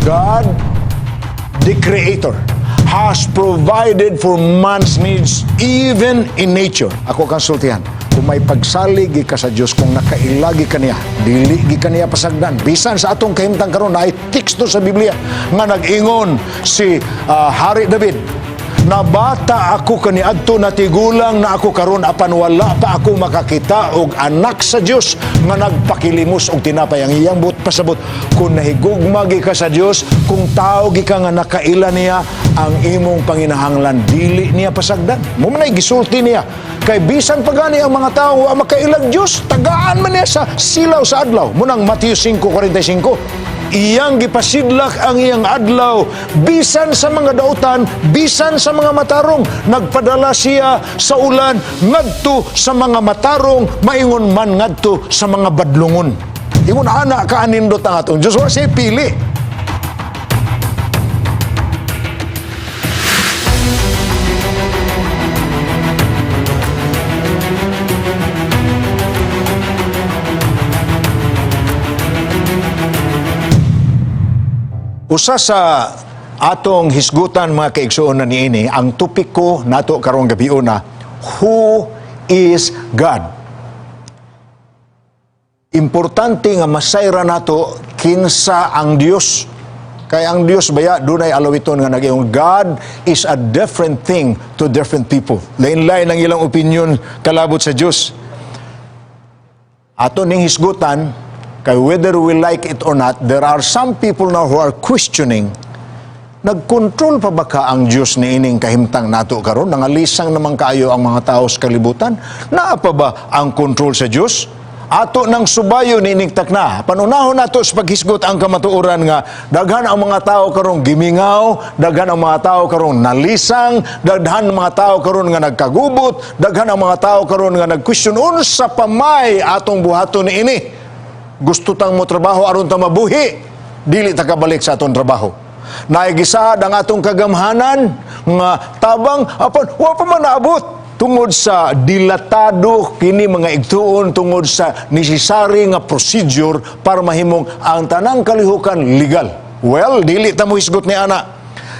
God, the Creator, has provided for man's needs even in nature. Ako kang sultihan. Kung may pagsalig ka sa Dios, kung nakaila gyud ka niya, dili gyud ka niya pasagdan. Bisan sa atong kahimtang karon, naay teksto sa Biblia nga nag-ingon si Hari David, "Nabata ako kaniadto, natigulang na ako karon, apan wala pa ako makakita og anak sa Dios nga nagpakilimos og tinapay." Ang iyang buot pasabot, kung nahigugma gyud ka sa Dios, kung tao gyud ka nga nakaila niya, ang imong panginahanglan dili niya pasagdan. Mao man ay gisulti niya. Kay bisan pa gani ang mga tao wa makailag Dios, tagaan man niya sa silaw sa adlaw. Mao nang Matthew 5:45, iyang gipasidlak ang iyang adlaw bisan sa mga dautan, bisan sa mga matarong. Nagpadala siya sa ulan ngadto sa mga matarong, maingon man ngadto sa mga badlungon. Ingon ana kaanindot ang atong Diyos, wa siya pili. Usa sa atong hisgutan, mga kaigsuon na niini, ang topiko nato karong gabiuna, "Who is God?" Importante nga masayra nato kinsa ang Dios. Kay ang Dios baya dunay alawiton nga nag-ingon, God is a different thing to different people. Lain-lain ang ilang opinion kalabot sa Dios. Ato ning hisgutan kay whether we like it or not, there are some people now who are questioning, nagkontrol pa ba ka ang Diyos ni ining kahimtang nato karon? Nangalisang naman kaayo ang mga tao sa kalibutan. Naa pa ba ang kontrol sa Diyos? Ato nang subayo ni ining takna. Panunahon nato sa paghisgot ang kamatuoran nga daghan ang mga tao karong gimingaw, daghan ang mga tao karong nalisang, daghan ang mga tao karon nga nagkagubot, daghan ang mga tao karon nga nag-question, unsa pa may atong buhaton niini? Gusto tang mo trabaho aron ta mabuhi, dili ta kabalik sa atong trabaho. Naigisaad ang atong kagamhanan nga tabang, apan wa pa man naabot tungod sa dilatado kini, mga igtuon, tungod sa necessary nga procedure para mahimong ang tanang kalihukan legal. Well, dili ta mo hisgot ni ana.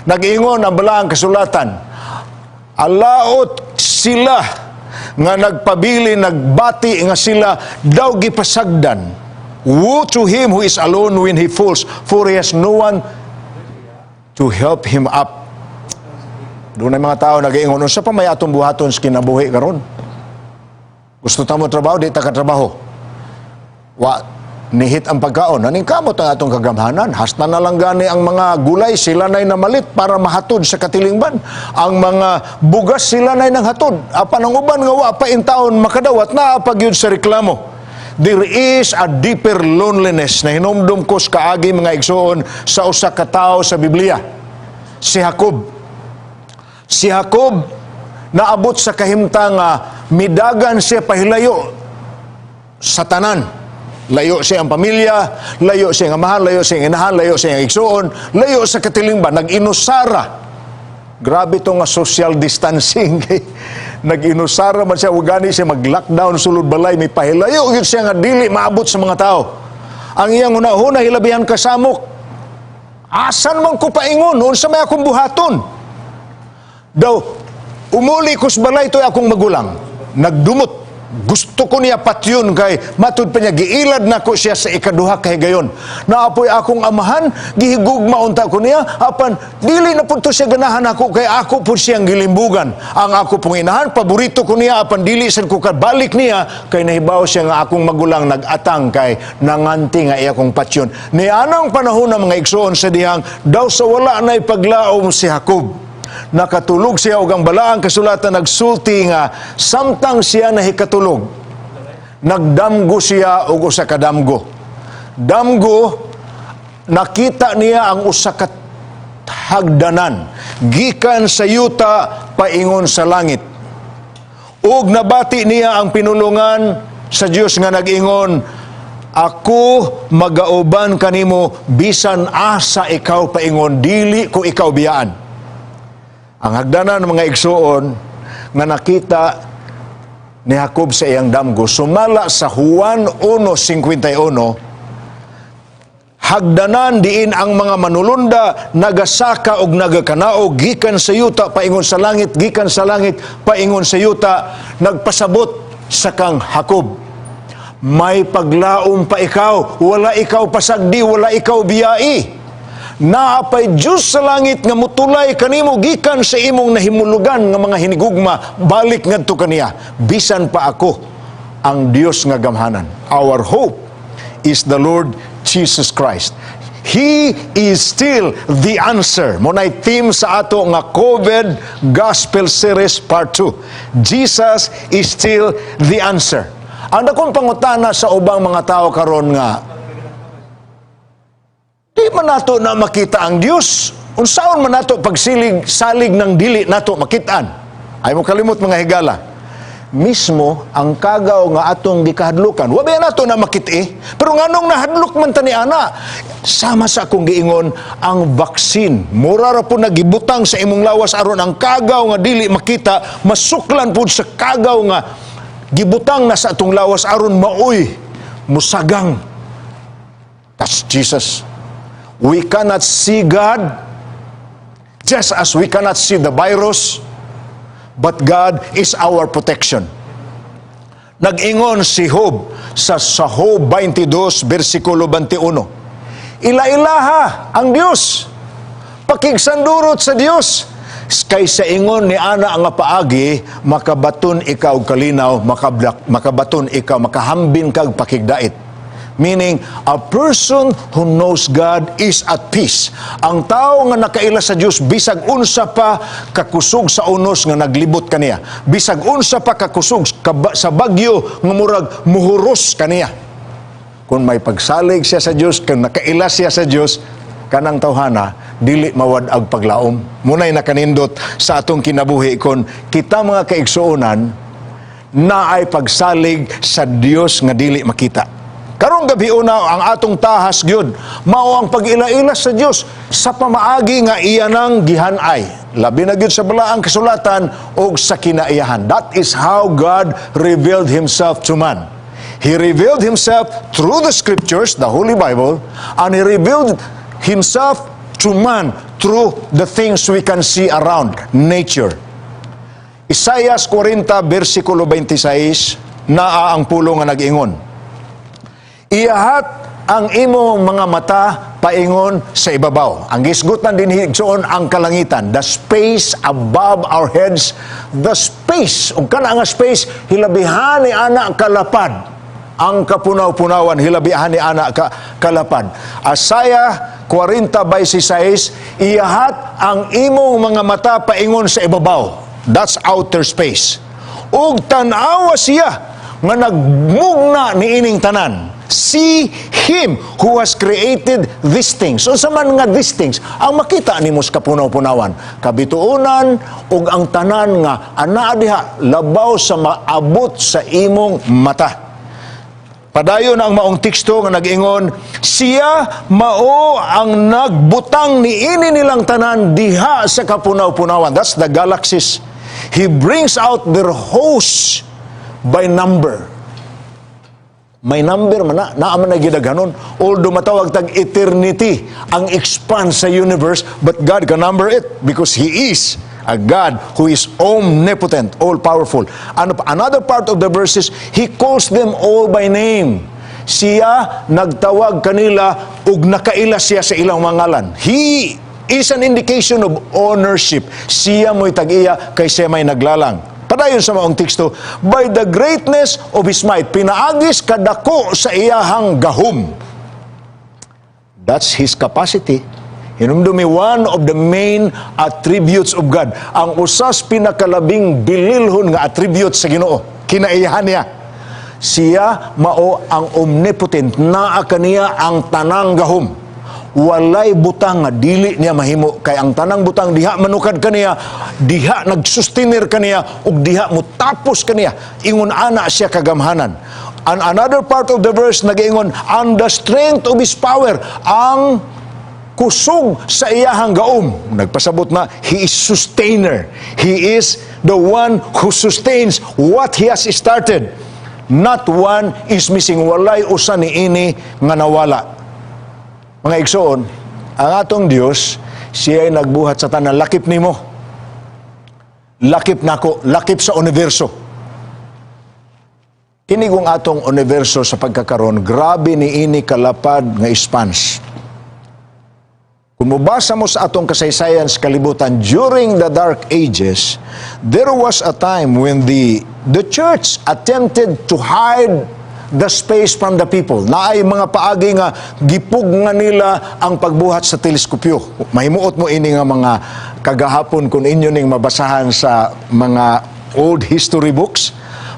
Nag-ingon ang balaang kasulatan, alaot sila nga nagpabili, nagbati nga sila daw gipasagdan. Woe to him who is alone when he falls, for he has no one to help him up. Dunay mga tao nag-iingon, unsa pa may atong buhaton sa kinabuhi karon? Gusto ta mo trabaho, di ta ka trabaho. Wa nihit ang pagkaon. Naningkamot ang atong kagamhanan. Hasta na lang gani ang mga gulay, sila na'y namalit para mahatod sa katilingban. Ang mga bugas, sila na'y nanghatod. Apan ang uban nga wa pa intawon makadawat, naa pa gyud sa reklamo. There is a deeper loneliness na hinumdum ko sa kaagi, mga igsoon, sa usa ka tawo sa Biblia. Si Jacob. Si Jacob naabot sa kahimtang nga midagan siya pahilayo sa tanan. Layo siya ang pamilya, layo siya ang amahan, layo siya ang inahan, layo siya ang igsoon, layo sa katilingban, nag-inusara. Grabe to nga social distancing. Nag-inusara man siya, wag gani siya mag-lockdown sulod balay, may pahilayo gyud siya nga dili maabot sa mga tao. Ang iyang hunahuna, hilabihan kasamok. Asan man ko paingon, unsa may akong buhaton? Daw, umuli ko sa balay to'y akong magulang. Nagdumot. Gusto ko niya patyon kay matud pa niya giilad nako siya sa ikaduha ka higayon. Naa poy akong amahan, gihigugma unta ko niya, apan dili na pud to siya ganahan ako kay ako pud siyang gilimbugan. Ang ako pong inahan, paborito ko niya, apan dili sad ko kabalik niya kay nahibaw siya nga akong magulang nag-atang kay nanganti nga iya kong patyon. Nianang panahon ng mga igsoon, sa dihang daw sa wala na'y paglaom si Jacob, nakatulog siya ug ang balaang kasulatan nagsulti nga samtang siya nahikatulog, nagdamgo siya og usa ka damgo. Damgo, nakita niya ang usa ka hagdanan gikan sa yuta paingon sa langit. Ug nabati niya ang pinulungan sa Dios nga nag-ingon, "Ako magauban kanimo bisan asa ikaw paingon, dili ko ikaw biyaan." Ang hagdanan, mga igsuon, nga nakita ni Jacob sa iyang damgo, sumala sa Juan 1:51, Hagdanan diin ang mga manulunda nagasaka og nagakanaog gikan sa yuta paingon sa langit, gikan sa langit paingon sa yuta, nagpasabot sa kang Jacob. May paglaom pa ikaw, wala ikaw pasagdi, wala ikaw biyai. Naa pay Diyos sa langit nga mutulay kanimo gikan sa imong nahimulugan nga mga hinigugma, balik ngadto kaniya. Bisan pa ako ang Dios nga gamhanan. Our hope is the Lord Jesus Christ. He is still the answer. Mao nay theme sa ato nga COVID Gospel Series Part 2. Jesus is still the answer. Ang dakong pangutana sa ubang mga tao karon nga di man nato na makita ang Dios. Unsaon man nato pagsilig salig ng dili nato makitaan? Ay mo kalimot, mga higala. Mismo ang kagaw nga atong gikahadlukan, wa ba nato na makit-i? Pero nganong nahadlok man ta ni ana? Sama sa akong giingon, ang vaccine, mura ra pud nagibutang sa imong lawas aron ang kagaw nga dili makita, masuklan pud sa kagaw nga gibutang na sa atong lawas aron maoy musagang. That's Jesus. We cannot see God just as we cannot see the virus, but God is our protection. Nag-ingon si Job sa Job 22, versikulo 21. Ila-ilaha ang Dios. Pakigsandurot sa Dios. Kay sa ingon ni ana nga paagi, makabaton ikaw kalinaw, makabaton ikaw, makahambin kag pakigdait. Meaning, a person who knows God is at peace. Ang tao nga nakaila sa Dios, bisag unsa pa kakusog sa unos nga naglibot kaniya. Bisag unsa pa kakusog sa bagyo nga murag muhuros kaniya. Kung may pagsalig siya sa Dios, kung nakaila siya sa Dios, kanang tawhana dili mawad-ag paglaom. Mao nay nakanindot sa atong kinabuhi kon kita, mga kaigsuonan, naay pagsalig sa Dios nga dili makita. Karong gabi una, ang atong tahas gyud mao ang pag-ila-ila sa Dios sa pamaagi nga iya nang gihanay. Labi na gyud sa Balaang Kasulatan og sa kinaiyahan. That is how God revealed himself to man. He revealed himself through the scriptures, the Holy Bible, and he revealed himself to man through the things we can see around, nature. Isaias 40, versikulo 26, naa ang pulong nga nag-ingon. "Iyahat ang imong mga mata paingon sa ibabaw." Ang gisgutan dinhi, igsoon, ang kalangitan, the space above our heads, the space, ug kana nga space hilabihan ni ana kalapad. Ang kapunaw-punawan, hilabihan ni ana ka kalapad. Isaiah 40:26, "Iyahat ang imong mga mata paingon sa ibabaw." That's outer space. "Ug tan-awa siya nga nagmugna niining tanan." See him who has created these things. Unsa man nga these things? Ang makita nimo sa kapunaw-punawan, kabituonan ug ang tanan nga anaa diha labaw sa maabot sa imong mata. Padayon ang maong teksto nga nag-ingon, "Siya mao ang nagbutang niini nilang tanan diha sa kapunaw-punawan." That's the galaxies. "He brings out their hosts by number." May number man na, naa man na gidaghanon. Although matawag tag eternity ang expand sa universe, but God can number it because He is a God who is omnipotent, all-powerful. And another part of the verses, He calls them all by name. Siya nagtawag kanila ug nakaila siya sa ilang mga ngalan. He is an indication of ownership. Siya mo'y tag-iya kay siya may naglalang. Padayon sa maong teksto, "by the greatness of His might," pinaagis kadako sa iyahang gahom. That's His capacity. Hinumdumi, one of the main attributes of God. Ang usas pinakalabing bililhon nga attribute sa Ginoo. Kinaiyahan niya. Siya mao ang omnipotent. Naa kaniya ang tanang gahom. Walay butang nga dili niya mahimo kay ang tanang butang diha manukad kaniya, diha nagsustenir kaniya ug diha mutapos kaniya. Ingon ana siya kagamhanan. And another part of the verse nagaingon, "and the strength of His power," ang kusog sa iyahang gaom. Nagpasabot na He is sustainer. He is the one who sustains what He has started. Not one is missing. Walay usa ni ini nga nawala. Mga igsoon, ang atong Dios, siya ay nagbuhat sa tanan, lakip nimo. Lakip nako, lakip sa universo. Kini kung atong universo sa pagkakaron, grabe ni ini kalapad nga expanse. Kung mubasa mo sa atong kasaysayan sa kalibutan during the Dark Ages, there was a time when the church attempted to hide the space from the people. Naay mga paagi nga gipug nga nila ang pagbuhat sa teleskopyo. Mahimuot mo ini nga mga kagahapon kung inyo ning mabasahan sa mga old history books.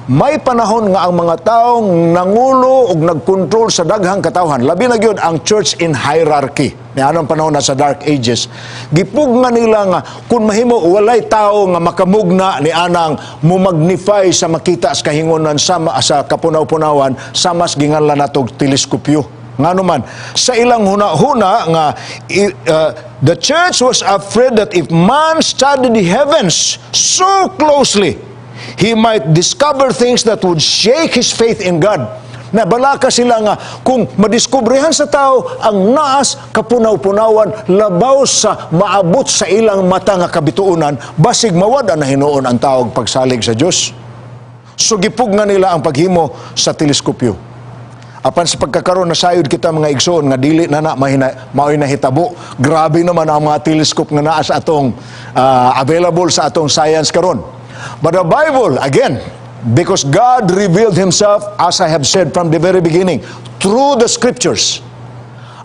May panahon nga ang mga taong nangulo og nagkontrol sa daghang katawhan, labi na gyud ang church in hierarchy. Ni anong panahon na sa Dark Ages, gipug nga nila nga kung mahimo walay tao nga makamugna ni anang mumagnify sa makita sa kahingunan sa kapunaw-punawan sa mas ginganlan natog teleskopyo. Ngano man, sa ilang huna-huna nga the church was afraid that if man studied the heavens so closely, he might discover things that would shake his faith in God. Nabalaka sila nga kung madiskubrehan sa tao ang naas kapunaw-punawan labaw sa maabot sa ilang mata nga kabituonan, basig mawad na hinuon ang tao og pagsalig sa Dios. So gipug nga nila ang paghimo sa teleskopyo. Apan sa pagkakaroon, nasayod kita, mga igsoon, nga dili na na mahina, mao'y nahitabo. Grabe naman ang mga telescope nga naa sa atong available sa atong science karon. But the Bible, again, because God revealed Himself, as I have said from the very beginning, through the Scriptures.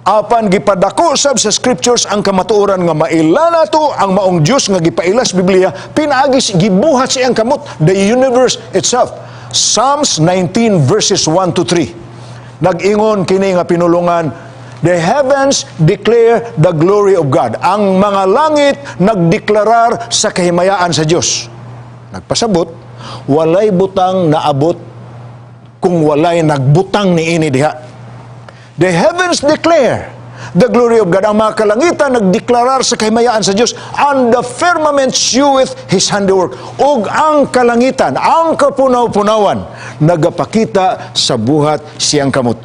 Apan gipadako sab sa Scriptures ang kamatuoran nga maila nato ang maong Dios nga gipaila sa Biblia pinaagi gibuhat sa iyang kamot the universe itself. Psalms 19 verses 1 to 3. Nag-ingon kini nga pinulungan, "The heavens declare the glory of God." Ang mga langit nagdeklarar sa kahimayaan sa Dios. Nagpasabot, walay butang naabot kung walay nagbutang niini diha. The heavens declare the glory of God. Ang mga kalangitan nagdeklarar sa kahimayaan sa Dios. And the firmament sheweth His handiwork. Ug ang kalangitan, ang kapunaw-punawan, nagapakita sa buhat siyang kamot.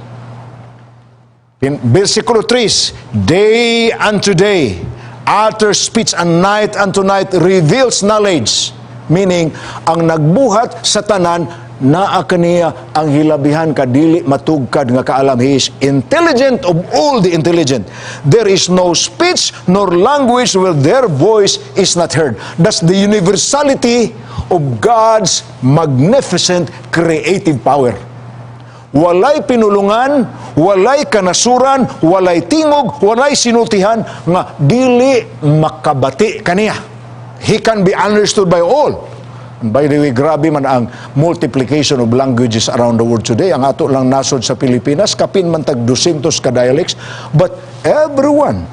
In versikulo 3, "Day unto day utter speech and night unto night reveals knowledge." Meaning, ang nagbuhat sa tanan, naa kaniya ang hilabihan kadili matugkad nga kaalam. He is intelligent of all the intelligent. There is no speech nor language where their voice is not heard. That's the universality of God's magnificent creative power. Walay pinulungan, walay kanasuran, walay tingog, walay sinultihan nga dili makabati kaniya. He can be understood by all. And by the way, grabe man ang multiplication of languages around the world today. Ang ato lang nasod sa Pilipinas, kapin man tag 200 ka dialects, but everyone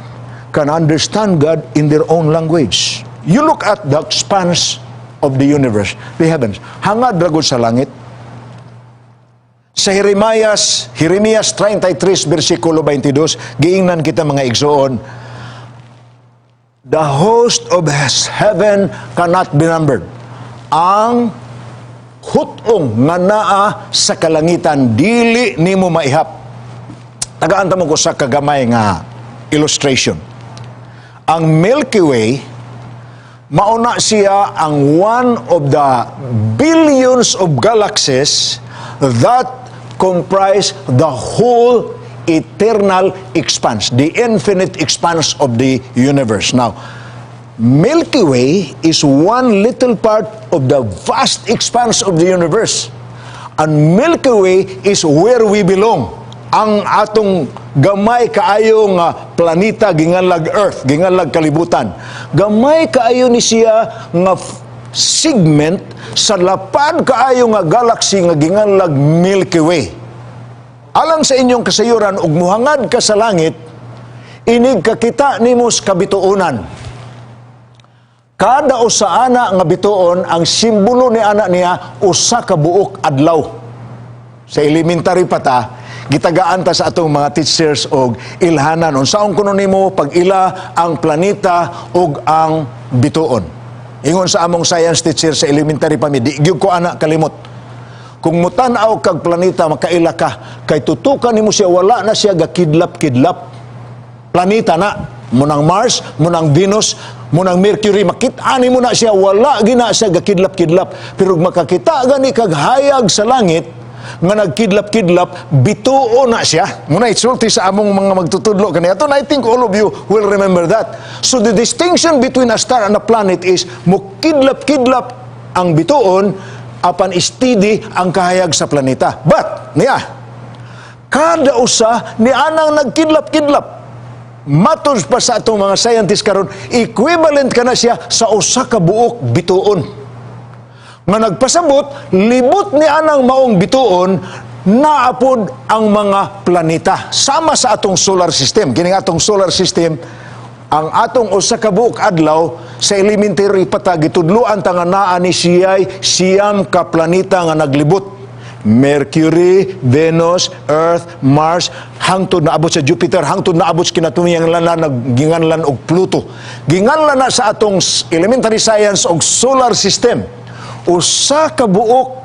can understand God in their own language. You look at the expanse of the universe, the heavens. Hangad ra gud sa langit. Sa Jeremias 33, versikulo 22, giingnan kita, mga igsoon, "The host of heaven cannot be numbered." Ang hutong nga naa sa kalangitan dili nimo maihap. Tagaan ta mo ko sa kagamay nga illustration. Ang Milky Way, mauna siya ang one of the billions of galaxies that comprise the whole eternal expanse, the infinite expanse of the universe. Now, Milky Way is one little part of the vast expanse of the universe. And Milky Way is where we belong. Ang atong gamay kaayo nga planeta ginganlag Earth, ginganlag kalibutan. Gamay kaayo ni siya nga segment sa lapad kaayo nga galaxy nga ginganlag Milky Way. Alang sa inyong kasayuran, ug muhangad ka sa langit, inig kakita nimo sa kabituonan. Kada usa ana nga bituon, ang simbolo ni ana niya usa ka buok adlaw. Sa elementary pa ta, gitagaan ta sa atong mga teachers og ilhanan unsaon kuno nimo pag-ila ang planeta ug ang bituon. Ingon sa among science teacher sa elementary pa mi, di gyud ko ana kalimot. Kung mutan-aw kag planeta, makaila ka kay tutukan nimo siya, wala na siya gakidlap-kidlap. Planeta na. Munang Mars, munang Venus, munang Mercury, makita nimo na siya, wala gina siya gakidlap-kidlap. Pero makakita gani kag hayag sa langit nga nagkidlap-kidlap, bituo na siya. Muna isulti sa among mga magtutudlo kaniadto, and I think all of you will remember that. So the distinction between a star and a planet is mukidlap-kidlap ang bituon, apan steady ang kahayag sa planeta. But, niya, kada usa ni anang nagkidlap-kidlap. Matud pa sa atong mga scientists karon, equivalent kana siya sa usa ka buok bituon. Nga nagpasabot, libot ni anang maong bituon, naapod ang mga planeta. Sama sa atong solar system. Kining atong solar system, ang atong usa ka buok adlaw, sa elementary pa ta gitudloan ta nga naa ni siya'y 9 ka planeta nga naglibot. Mercury, Venus, Earth, Mars, hangtod naabot sa Jupiter, hangtod naabot sa kinatumiyang nagginganlan og Pluto. Ginganlan na sa atong elementary science og solar system. Usa ka buok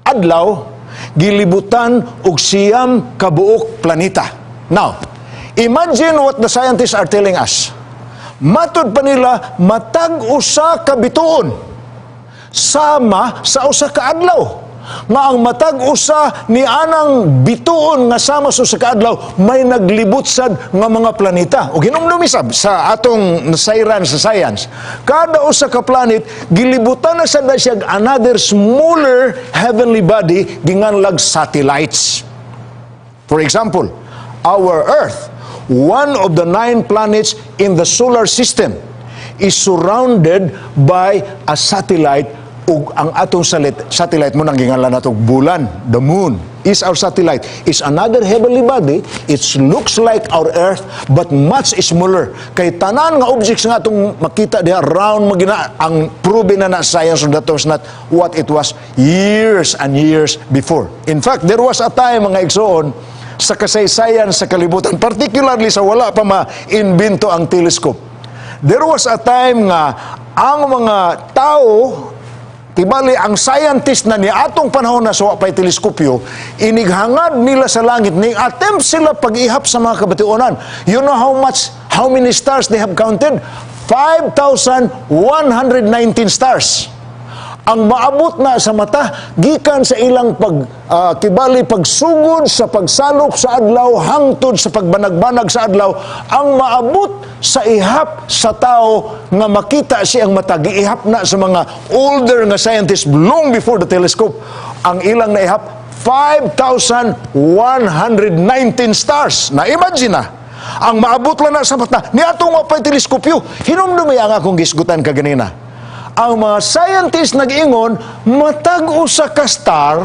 adlaw gilibutan og 9 ka buok planeta. Now, imagine what the scientists are telling us. Matud pa nila, matag usa ka bituon sama sa usa ka adlaw. Nga ang matag usa ni anang bituon nga sama sa usa ka adlaw may naglibot sad nga mga planeta. O hinumdumi sab sa atong nasayran sa science. Kada usa ka planet gilibutan na sad na siya another smaller heavenly body ginganlag satellites. For example, our Earth, one of the nine planets in the solar system, is surrounded by a satellite, ug ang atong satellite mo nang ginganlan nato bulan, the moon is our satellite. Is another heavenly body. It looks like our Earth but much smaller. Kay tanan nga objects nga atong makita diha, round magina ang proven na na science that was not what it was years and years before. In fact, there was a time, mga igsoon, sa kasaysayan sa kalibutan, particularly sa wala pa ma-imbento ang telescope. There was a time nga ang mga tao, tibali ang scientist na ni atong panahon na sa pa'y teleskopyo, inighangad nila sa langit, ni attempt sila pag-ihap sa mga kabatuonan. You know how many stars they have counted? 5,119 stars ang maabot na sa mata gikan sa ilang pag kibali pagsugod sa pagsalop sa adlaw hangtod sa pagbanag-banag sa adlaw. Ang maabot sa ihap sa tao nga makita siyang mata, giihap na sa mga older nga scientists long before the telescope, ang ilang naihap, 5,119 stars na. Imagine na ang maabot lang na sa mata ni atong wa teleskopyo. Hinumdumi ang akong gisgutan kaganina, ang mga scientists nag-ingon matag usa ka star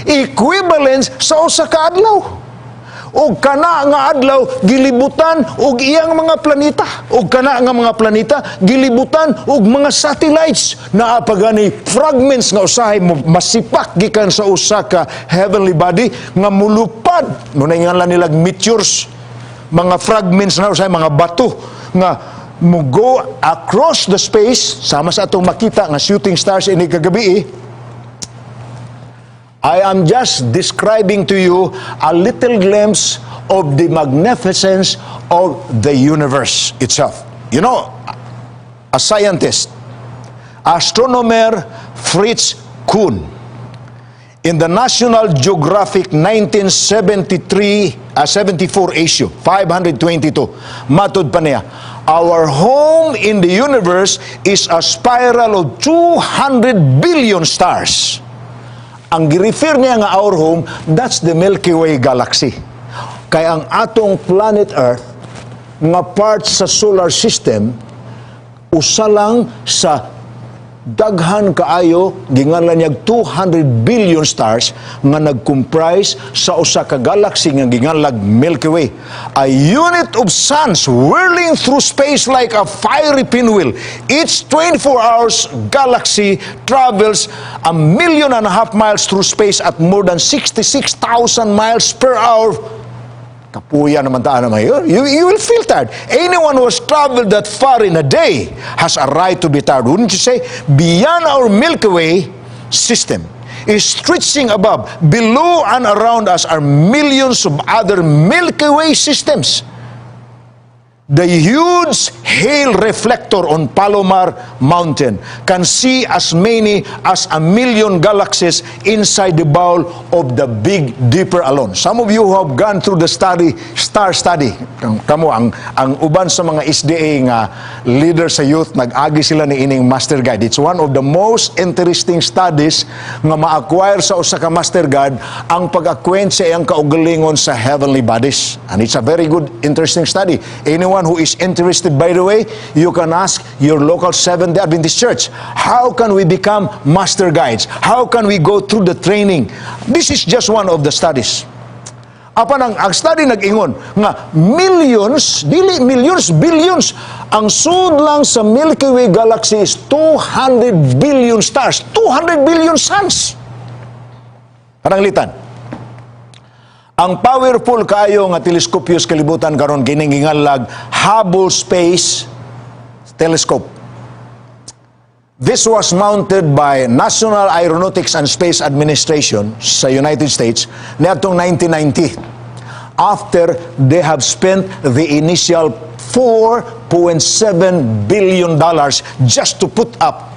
equivalence sa usa ka adlaw, ug kana nga adlaw gilibutan og iyang mga planeta, ug kana nga mga planeta gilibutan og mga satellites. Naa pa gani fragments nga usahay mo masipak gikan sa usa ka heavenly body nga mulupad mo na ngalan nilag meteors, mga fragments na usahay mga bato nga mo go across the space, sama sa atong makita nga shooting stars ini kagabi eh. I am just describing to you a little glimpse of the magnificence of the universe itself. A scientist, astronomer Fritz Kuhn, in the National Geographic 1973, 74 issue, 522, matud pa niya, our home in the universe is a spiral of 200 billion stars. Ang gi-refer niya nga our home, that's the Milky Way galaxy. Kay ang atong planet Earth, nga part sa solar system, usa lang sa daghan kaayo, ginganlan niya 200 billion stars nga nag-comprise sa usa ka galaxy nga ginganlag Milky Way. A unit of suns whirling through space like a fiery pinwheel. Each 24 hours galaxy travels 1.5 million miles through space at more than 66,000 miles per hour. Kapuya naman taan naman yun. You will feel tired. Anyone who has traveled that far in a day has a right to be tired. Wouldn't you say? Beyond our Milky Way system is stretching above, below, and around us are millions of other Milky Way systems. The huge Hale reflector on Palomar Mountain can see as many as a million galaxies inside the bowl of the Big Dipper alone. Some of you who have gone through the study, star study, kamo, ang uban sa mga SDA nga leader sa youth, nag-agi sila ni ining master guide. It's one of the most interesting studies nga ma-acquire sa usa ka master guide ang pag-acquaint sa iyang kaugalingon sa heavenly bodies. And it's a very good, interesting study. Anyone who is interested, by the way, you can ask your local Seventh-day Adventist Church. How can we become master guides? How can we go through the training? This is just one of the studies. Apan ang study nag-ingon nga millions, dili millions, billions, ang sud lang sa Milky Way galaxy is 200 billion stars, 200 billion suns. Pananglitan, ang powerful kaayo nga teleskopyo sa kalibutan karon, kining ginganlag Hubble Space Telescope. This was mounted by National Aeronautics and Space Administration sa United States niadtong 1990 after they have spent the initial $4.7 billion just to put up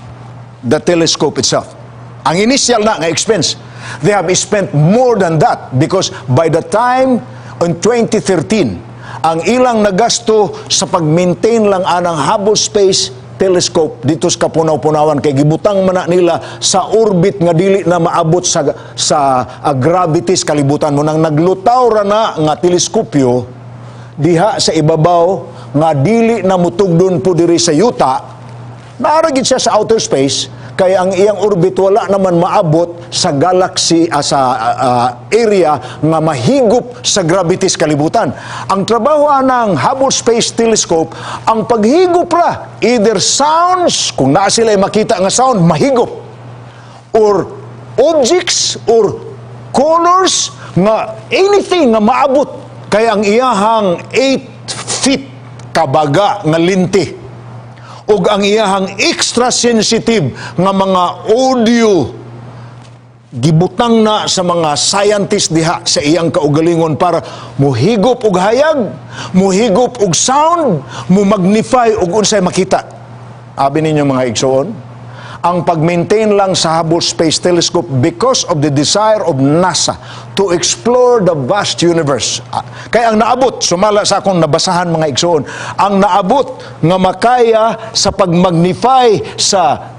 the telescope itself. Ang initial na nga expense, they have spent more than that because by the time in 2013, ang ilang nagasto sa pag-maintain lang anang Hubble Space Telescope dito sa kapunaw-punawan kay gibutang man na nila sa orbit nga dili na maabot sa gravity sa kalibutan mo, nang naglutaw ra na nga teleskopyo diha sa ibabaw nga dili na mutugdon po diri sa yuta. Naa ra gid siya sa outer space kay ang iyang orbit wala naman maabot sa galaxy, sa area nga mahigop sa gravity sa kalibutan. Ang trabaho ng Hubble Space Telescope, ang paghigop ra either sounds, kung naa sila makita nga sound, mahigop, or objects or colors nga anything nga maabot kay ang iyahang 8 feet kabaga nga linti ug ang iyahang extra sensitive nga mga audio, gibutang na sa mga scientist diha sa iyang kaugalingon para muhigop og hayag, muhigop og sound, mu magnify og unsay makita. Abi ninyo, mga igsoon, ang pag-maintain lang sa Hubble Space Telescope because of the desire of NASA to explore the vast universe. Kaya ang naabot, sumala sa akong nabasahan, mga igsoon, ang naabot nga makaya sa pag-magnify sa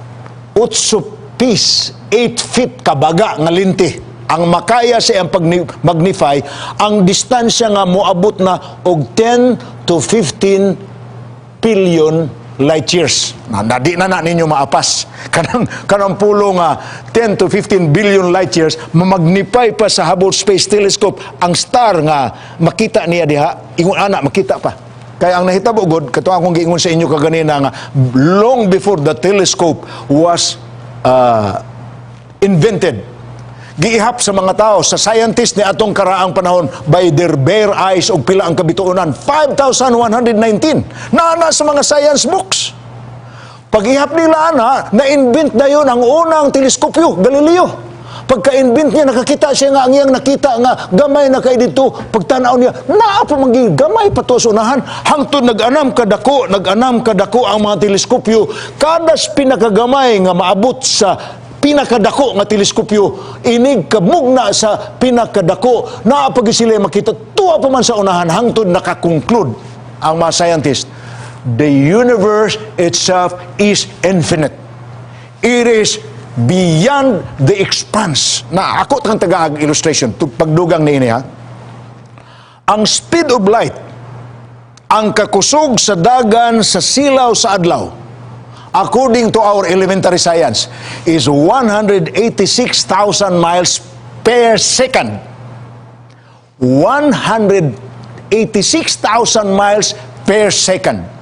8 piece, 8 feet kabaga nga linti. Ang makaya sa iyang pag-magnify, ang distansya nga moabot na og 10 to 15 billion light years. Na di na na ninyo maapas. Kanang pulo nga 10 to 15 billion light years, mamagnify pa sa Hubble Space Telescope ang star nga makita niya diha, ingon ana makita pa. Kaya ang nahitabo gud, kato akong giingon sa inyo kaganina nga long before the telescope was invented, giihap sa mga tao, sa scientist ni atong karaang panahon by their bare eyes og pila ang kabituonan, 5,119 naa sa mga science books. Pag-ihap nila ana, na-invent na yun ang unang teleskopyo, Galileo. Pagka-invent niya, nakakita siya nga ang iyang nakita nga gamay na kay dito. Pagtanaw niya, naa pa magi gamay pa to sa unahan. Hangtod nag-anam kadako ang mga teleskopyo. Kada pinakagamay nga maabot sa pinakadako nga teleskopyo, inig kamugna sa pinakadako, naa pa gyud sila makita tuwa pa man sa unahan, hangtod nakakonclude ang mga scientist, the universe itself is infinite. It is beyond the expanse. Na ako tang taga illustration pagdugang niini ha. Ang speed of light, ang kakusog sa dagan sa silaw sa adlaw, according to our elementary science, is 186,000 miles per second. 186,000 miles per second.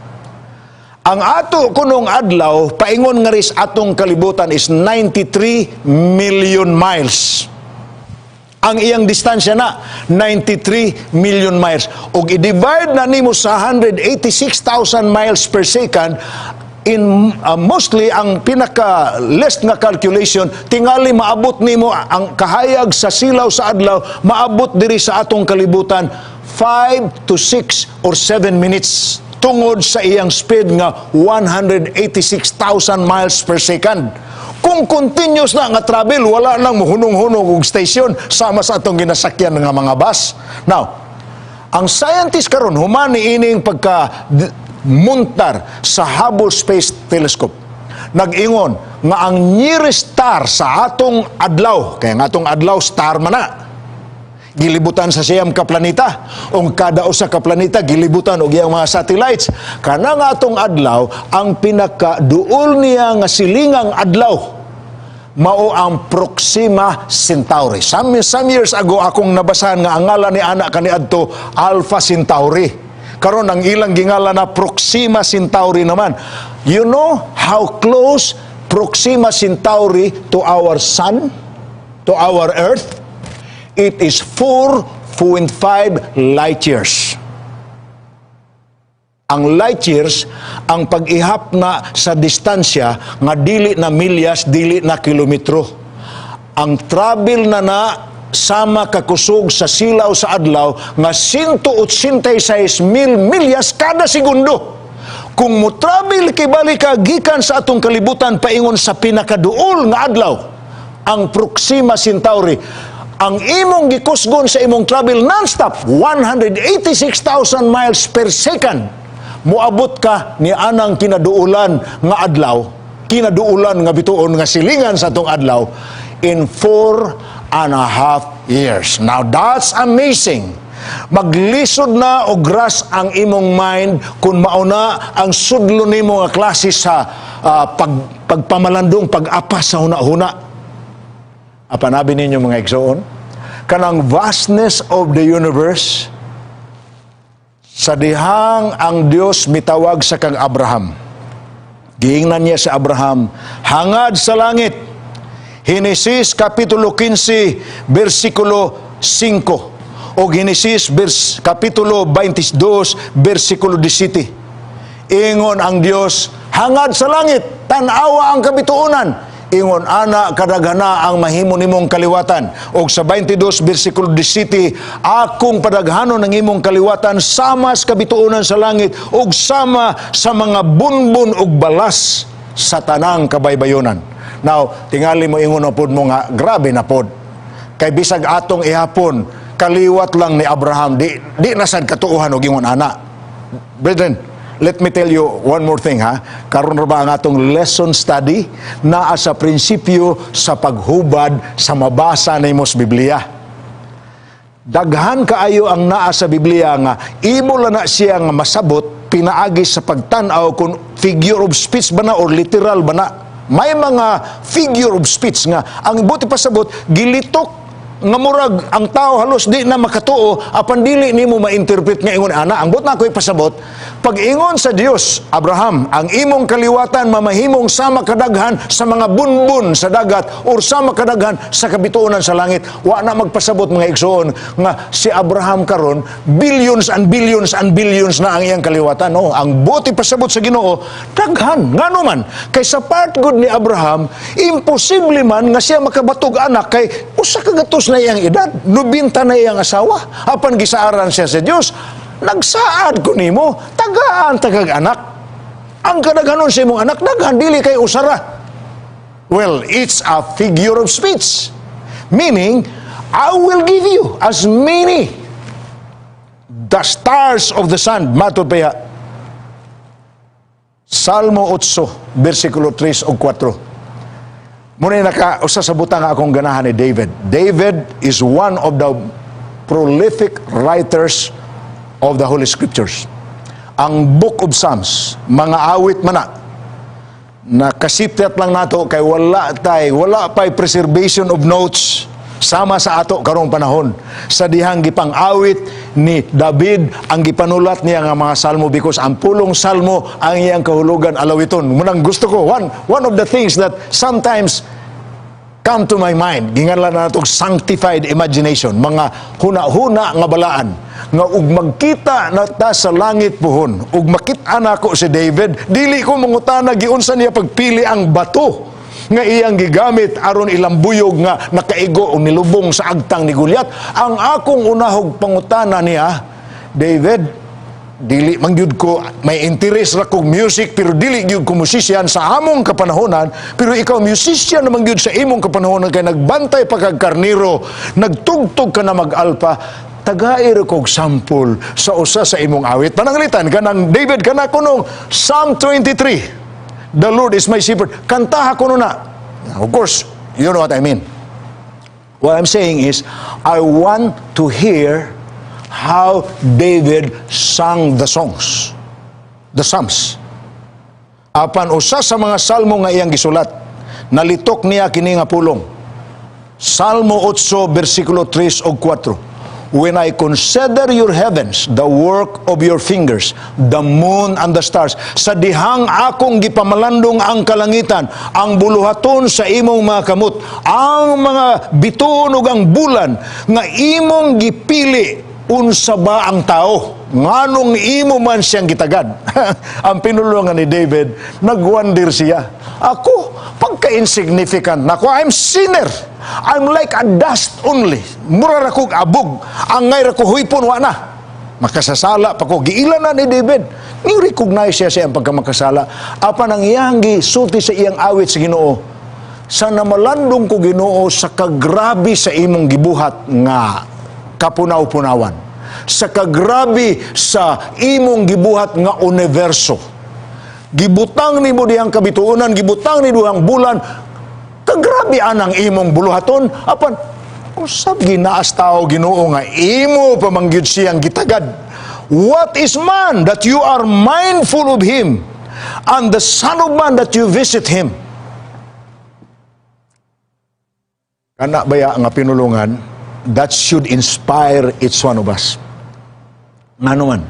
Ang ato kunong adlaw, paingon nga ris atong kalibutan is 93 million miles. Ang iyang distansya na 93 million miles. Ug i-divide na nimo sa 186,000 miles per second, in mostly ang pinaka less nga calculation, tingali maabot nimo ang kahayag sa silaw sa adlaw, maabot diri sa atong kalibutan 5 to 6 or 7 minutes. tungod sa iyang speed nga 186,000 miles per second. Kung continuous na nga travel, wala nang muhunong-hunong og station sama sa atong ginasakyan nga mga bus. Now, ang scientist karon, human ni ining pagka muntar sa Hubble Space Telescope, nag-ingon nga ang nearest star sa atong adlaw, kaya ang atong adlaw star man na, gilibutan sa 9 ka planeta, ug kada usa ka planeta gilibutan og iyang mga satellites. Kana nga atong adlaw, ang pinakaduol niya nga silingang adlaw mao ang Proxima Centauri. Some years ago, akong nabasahan nga ang ngalan ni ana kaniadto Alpha Centauri. Karon ang ilang gingalan na Proxima Centauri naman. You know how close Proxima Centauri to our sun, to our Earth? It is 4.5 light years. Ang light years, ang pag-ihap na sa distansya nga dili na milyas, dili na kilometro. Ang travel na na sama kakusog sa silaw sa adlaw nga 186 mil milyas kada segundo. Kung mo travel kibali ka gikan sa atong kalibutan paingon sa pinakaduol nga adlaw, ang Proxima Centauri, ang imong gikusgon sa imong travel non-stop, 186,000 miles per second, moabot ka ni anang kinaduulan nga adlaw, kinaduulan nga bituon nga silingan sa atong adlaw in 4.5 years. Now that's amazing. Maglisod na og grasp ang imong mind kung mauna ang sudlo nimo nga klase sa pagpamalandong, pag-apas sa huna-huna. Apan abi ninyo, mga igsoon, kanang vastness of the universe, sa dihang ang Dios mitawag sa kang Abraham. Giingnan niya sa Abraham, "Hangad sa langit." Henesis Kapitulo 15, versikulo 5. O Genesis Kapitulo 22, versikulo 17. Ingon ang Dios, "Hangad sa langit, tan-awa ang kabituonan. Ingon ana kadaghana ang mahimo nimong kaliwatan." Og sa 22 versikulo 17, "Akong padaghanon ang imong kaliwatan sama sa kabituonan sa langit ug sama sa mga bunbun ug balas sa tanang kabaybayonan." Now, tingali mo ingon na pod mo nga grabe na pod. Kay bisag atong ihapon, kaliwat lang ni Abraham, di na sad katuohan og ingon ana. Brethren, let me tell you one more thing, ha. Karon ra ba ang atong lesson study naa sa prinsipyo sa paghubad sa mabasa nimo sa Biblia. Daghan kaayo ang naa sa Biblia nga imo lang na siya nga masabot pinaagi sa pagtan-aw kung figure of speech ba na or literal ba na. May mga figure of speech nga ang buot ipasabot gilitok nga murag ang tao halos di na makatuo, apan dili nimo ma-interpret nga ingon ana. Ang buot nako ipasabot, pag ingon sa Dios, "Abraham, ang imong kaliwatan mamahimong sama kadaghan sa mga bunbun sa dagat or sama kadaghan sa kabituonan sa langit," wa na magpasabot, mga igsoon, nga si Abraham karon billions and billions and billions na ang iyang kaliwatan. No, ang buot ipasabot sa Ginoo, daghan. Ngano man? Kay sa part gud ni Abraham, imposible man nga siya makabatog anak kay usa ka gatos na iyang edad, 90 na iyang asawa. Apan gisaaran siya sa Dios, "Nagsaad ko nimo, tagaan ta kag anak. Ang kadaghanon sa imong anak, daghan, dili kay usara." Well, it's a figure of speech. Meaning, I will give you as many the stars of the sun. Matod pa ya, Salmo 8, versikulo 3 ug 4. Muna naka usa sa butang nga akong ganahan ni David. David is one of the prolific writers of the Holy Scriptures. Ang Book of Psalms, mga awit man na, nakasipyat lang nato kay wala pay preservation of notes sama sa ato karong panahon sa dihang gipang-awit ni David ang gipanulat niya nga mga salmo, because ang pulong salmo, ang iyang kahulugan alawiton. Munang gusto ko, one of the things that sometimes come to my mind, ginganlan na nato sanctified imagination, mga huna-huna nga balaan, nga ug magkita na ta sa langit puhon, ug makit-an nako si David, dili ko mangutana giunsa niya pagpili ang bato nga iyang gigamit aron ilambuyog nga nakaigo o nilubong sa agtang ni Goliath. Ang akong unahog pangutana niya, "David, Dili man gyud ko, may interest ra kog music pero dili gyud ko musician sa among kapanahonan, pero ikaw musician naman gyud sa imong kapanahonan kay nagbantay pa kag karniro, nagtugtog ka na mag-alpa. Tagai ra kog sample sa usa sa imong awit. Pananglitan kanang David, kana kunong Psalm 23, "The Lord is my shepherd." Kantaha kuno na. Of course, you know what I mean. What I'm saying is, I want to hear how David sang the songs, the Psalms. Apan usa sa mga salmo nga iyang gisulat, nalitok niya kini nga pulong. Salmo 8, versikulo 3 ug 4. "When I consider your heavens, the work of your fingers, the moon and the stars," sa dihang akong gipamalandong ang kalangitan, ang buluhaton sa imong mga kamot, ang mga bituon ug ang bulan, nga imong gipili, unsa ba ang tao? Nganong imo man siyang gitagad? Ang pinulungan ni David, nagwonder siya. Ako, pagka-insignificant nako, I'm sinner. I'm like a dust only. Mura ra kog abog. Angay ra ko huypon, wa na. Makasasala pa ko. Giila na ni David. Ni-recognize siya sa iyang pagkamakasala. Apan ang iyang gisulti sa iyang awit sa Ginoo, "Sa namalandong ko, Ginoo, sa kagrabe sa imong gibuhat nga kapunaw-punawan. Sa kagrabe sa imong gibuhat nga universo. Gibutang nimo dihang kabituonan, gibutang ni dihang bulan, kagrabe anang imong buluhaton, apan usab ginaas tao, Ginoo, nga imo pa man gyud siyang gitagad? What is man that you are mindful of him, and the son of man that you visit him?" Kana baya nga pinulungan, that should inspire each one of us. Ngano man,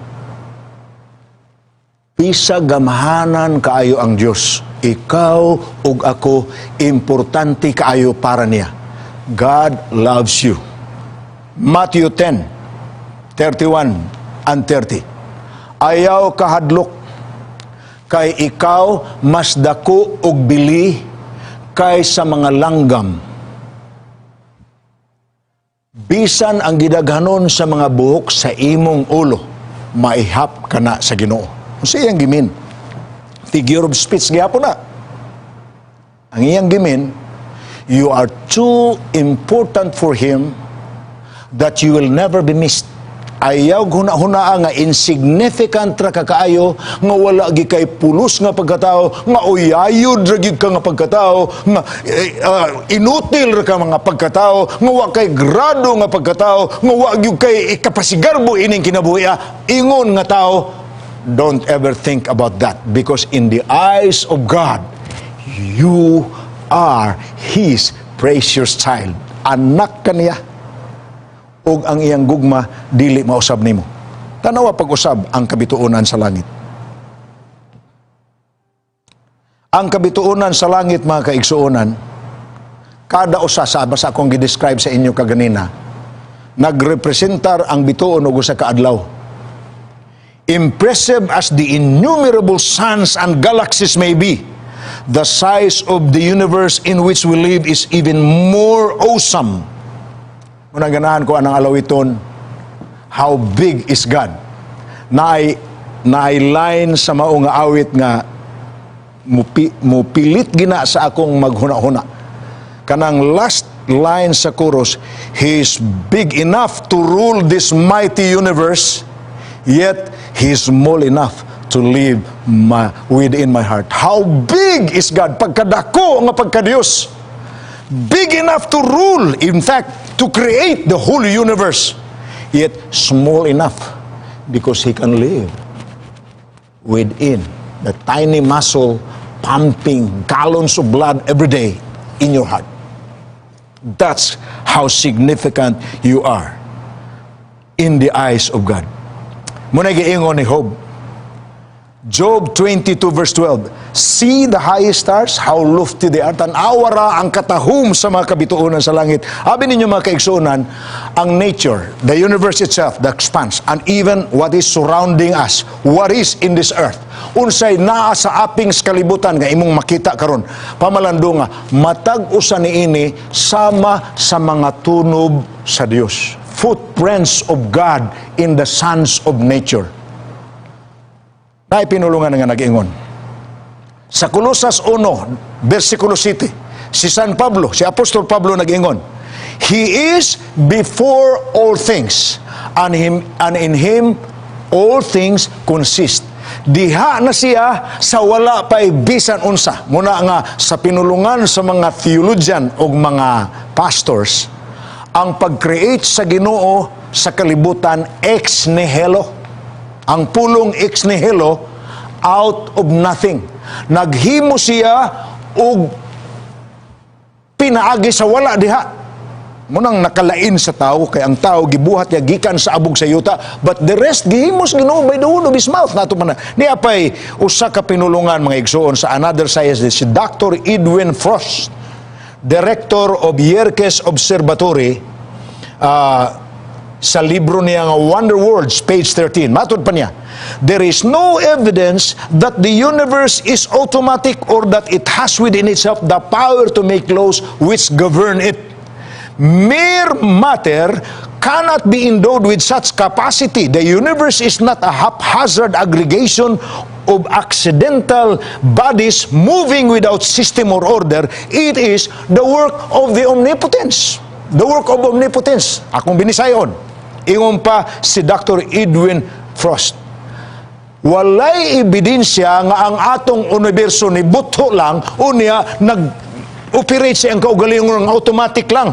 bisag gamhanan kaayo ang Dios, ikaw ug ako importante kaayo para niya. God loves you. Matthew 10, 31 and 30. "Ayaw kahadlok, kay ikaw mas dako og bili kaysa mga langgam. Bisan ang gidaghanon sa mga buhok sa imong ulo, maihap ka na sa Ginoo." Unsa iyang gi-mean? Figure of speech gihapon na. Ang iyang gi-mean, you are too important for Him that you will never be missed. Ayaw huna-hunaa nga insignificant ra ka kaayo, nga wala gi kay pulos nga pagkatao, nga uyayod ra gyud ka nga pagkatao, nga inutil ra ka mga pagkatao, nga wa kay grado nga pagkatao, nga wa gyud kay ikapasigarbo ining kinabuhi ah. Ingon nga tao, don't ever think about that because in the eyes of God, you are His precious child. Anak ka niya ug ang iyang gugma dili mausab nimo. Tanawa pag-usab ang kabituonan sa langit. Ang kabituonan sa langit, mga kaigsuonan, kada usa sa basta akong gi-describe sa inyo kaganina, nagrepresentar ang bituon og usa ka adlaw. Impressive as the innumerable suns and galaxies may be, the size of the universe in which we live is even more awesome. Unang ganahan ko anang alawiton, "How Big Is God?" Naay line sa mao nga awit nga mupilit gina sa akong maghuna-huna. Kanang last line sa chorus, "He is big enough to rule this mighty universe, yet He is small enough to live within my heart." How big is God? Pagkadako nga pagkadiyos. Big enough to rule, in fact, to create the whole universe, yet small enough because He can live within the tiny muscle pumping gallons of blood every day in your heart. That's how significant you are in the eyes of God. Muna giingon ni Job. Job 22 verse 12, "See the highest stars, how lofty they are." Tan-awa ra ang katahum sa mga kabituonan sa langit. Abi ninyo, mga kaigsuonan, ang nature, the universe itself, the expanse, and even what is surrounding us, what is in this earth, unsay naa sa aping sa kalibutan nga imong makita karon, pamalandunga, matag usa niini sama sa mga tunob sa Dios. Footprints of God in the sands of nature. Naay pinulungan nga nag-ingon. Sa Colosas 1, versikulo 7, si San Pablo, si Apostol Pablo nag-ingon, "He is before all things, and in Him all things consist." Diha na siya sa wala pa'y bisan unsa. Muna nga sa pinulungan sa mga theologian o mga pastors, ang pag-create sa Ginoo sa kalibutan, ex nihilo. Ang pulong ex nihilo, out of nothing. Naghimo siya og pinaagi sa wala diha. Munang nakalain sa tao kay ang tao gibuhat niya gikan sa abog sa yuta, but the rest gihimo sa Ginoo by the word of His mouth nato man na. Niya pay usa ka pinulungan, mga igsoon, sa another science, si Dr. Edwin Frost, director of Yerkes Observatory, sa libro niya nga Wonder Worlds, page 13. Matod pa niya, "There is no evidence that the universe is automatic or that it has within itself the power to make laws which govern it. Mere matter cannot be endowed with such capacity. The universe is not a haphazard aggregation of accidental bodies moving without system or order. It is the work of the omnipotence." The work of omnipotence. Akong binisayon. Ingon pa si Dr. Edwin Frost, walay ebidensya nga ang atong universo ni butho lang unya nag-operate sa iyang kaugalingon automatic lang.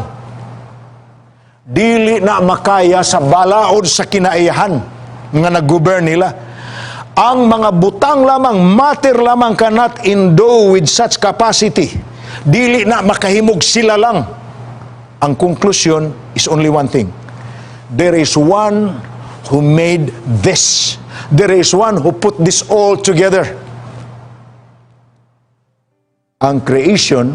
Dili na makaya sa balaod sa kinaiyahan nga nag-govern nila. Ang mga butang lamang, matter lamang, cannot endow with such capacity. Dili na makahimog sila lang. Ang conclusion is only one thing. There is one who made this. There is one who put this all together. Ang creation,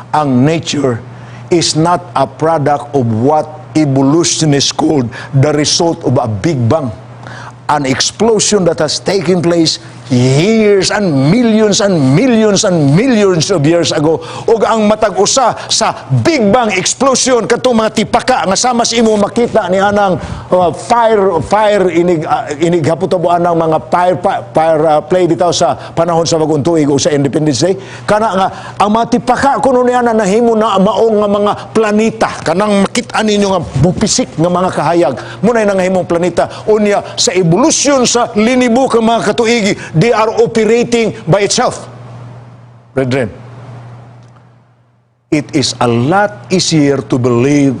ang nature, is not a product of what evolutionists called the result of a Big Bang. An explosion that has taken place years and millions and millions and millions of years ago. Ug ang matag usa sa Big Bang explosion, katong mga tipaka nga sama sa imo makita ni anang fire fire inig inig haputo anang mga fire fire play bitaw sa panahon sa Bagong Tuig o sa Independence Day, kana nga ang mga tipaka kuno niya na nahimo na maong nga mga planeta, kanang makita ninyo nga mupisik nga mga kahayag mo na nangahimong planeta. Unya sa evolution sa linibo ka mga katuigi, they are operating by itself. Brethren, it is a lot easier to believe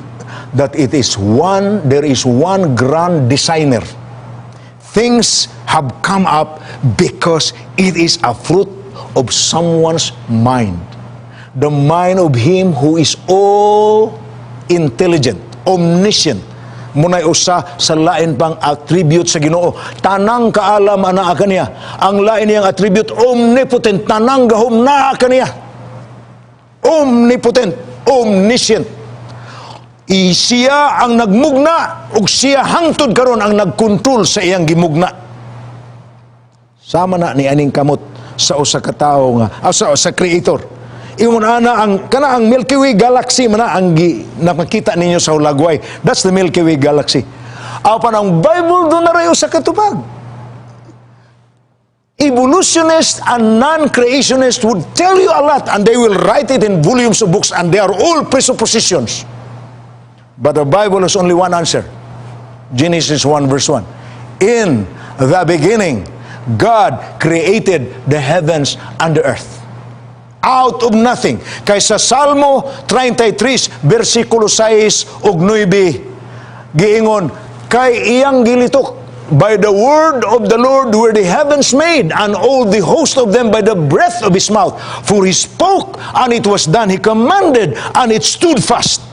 that it is one there is one grand designer. Things have come up because it is a fruit of someone's mind, the mind of Him who is all intelligent, omniscient. Munay usa sa lain pang attribute sa Ginoo. Tanang kaalam anaa kaniya. Ang lain niyang attribute, omnipotent, tanang gahom naa kaniya. Omnipotent, omniscient. I siya ang nagmugna ug siya hangtod karon ang nagkontrol sa iyang gimugna. Sama na ni aning kamot sa usa ka tawo nga sa creator. Ingon ana ang kana ang Milky Way galaxy man na ang gi, nakakita ninyo sa hulagway. That's the Milky Way galaxy. Apan ang Bible duna ray usa ka tubag. Evolutionists and non-creationists would tell you a lot and they will write it in volumes of books and they are all presuppositions. But the Bible has only one answer. Genesis 1 verse 1. "In the beginning, God created the heavens and the earth." Out of nothing. Kay sa Salmo 33, versikulo 6 ug 9, giingon, kay iyang gilitok, "By the word of the Lord were the heavens made, and all the host of them by the breath of His mouth. For He spoke, and it was done. He commanded, and it stood fast."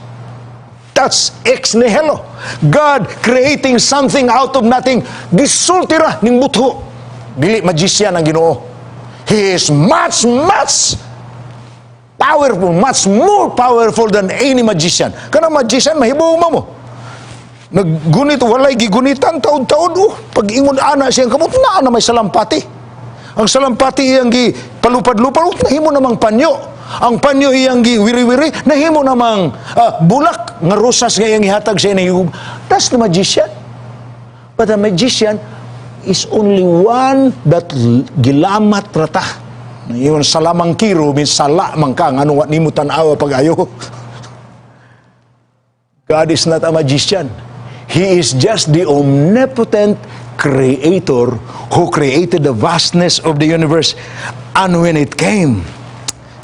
That's ex nihilo. God creating something out of nothing. Gisulti ra ning butho. Dili magician ang Ginoo. He is much, much powerful, much more powerful than any magician. Kanang magician, mahibaw mo. Naggunit, walay gigunitan, taod-taod. Oh, pag ingon ana siyang kamot, naa na may salampati. Ang salampati iyang gi palupad-lupad, oh, nahimo namang panyo. Ang panyo iyang gi wiri-wiri, nahimo namang bulak nga rosas nga iyang ihatag sa iyang. That's the magician. But the magician is only one that gilamat rata. Ingon salamangkiro means sala man ka ngano wa nimo tan-awa pag-ayo. God is not a magician. He is just the omnipotent creator who created the vastness of the universe. And when it came,